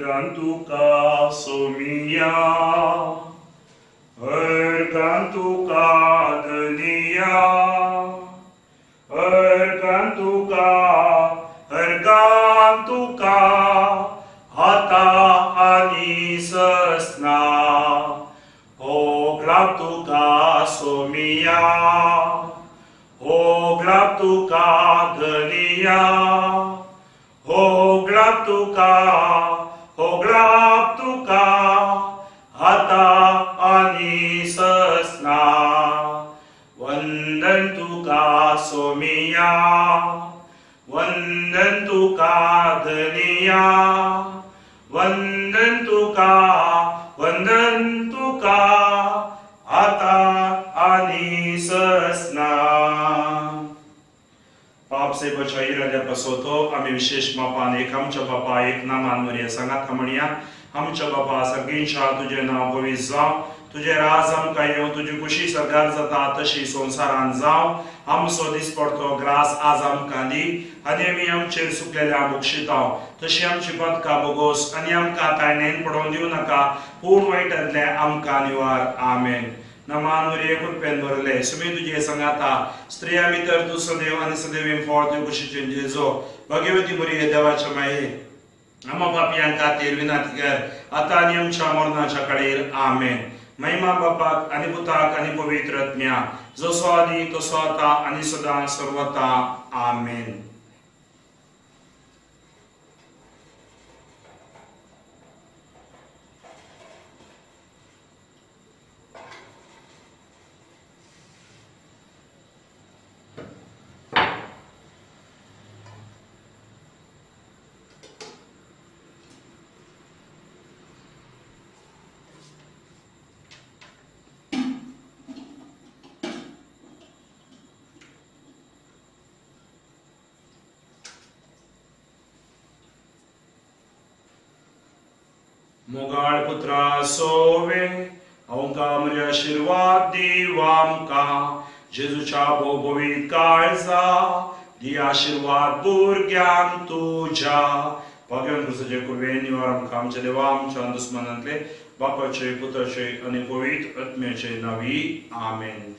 हरगान तुका सोमिया, हरगान तुका धनिया, हरगान तुका, हरगान तुका आता आनी ससना। होगला तुका सोमिया, होगला तुका धनिया, होगला तुका, होगला तुका आता आनी ससना। वंदन तुका सोमिया, वंदन तुका धनिया, वंदन तुका, वंदन तुका आता आनी ससना। पाप से बचाई राजा बसवतो आमी विशेष बापान एक आमच्या बापा एक नामान मरिया सांगात म्हणया। आमच्या बापा सगळींच्या तुजें नांव पवित्र जावं, तुजें राज आमकां येवं, तुजी खुशी सरकार जाता तशी संवसारान जावं। आमचो दिसपडतो ग्रास आज आमकां दी आनी आमी आमचेर सुकलेल्या बक्षिताव तशी आमची पदकां बोगोस आनी आमकां ताळणेन पडोवन दिवं नाका, पूण वायटांतलें आमकां निवार। आमेन। नमान मरिये कृपेन भरले, सुमी तुजे सांगाता, स्त्रिया भितर तूं सदैव आनी सदैव फळ तुजे कुशीचें जेजो। भगवती मरिये देवाच्या माये आमा पापयां खातीर विनंती कर आतां आनी आमच्या मरणाच्या कडेर। आमेन। महिमा बापाक आनी पुताक आनी पवित्र आत्म्याक, जसो आदी तसो आतां आनी सदां सर्वता। आमेन। मोगाळ पुत्रा सोवे अवंका मरे आशीर्वाद दिवामका, जेजूच्या भोवभोवीत काळजा दी आशीर्वाद भुरग्यांक तुज्या। भाग्यवान क्रिस्ताचे कृपेन निवार आमकां आमच्या देवा आमच्या दुस्मनांतले बापाचे पुताचे आनी पवित्र आत्म्याचे नांवी। आमेन।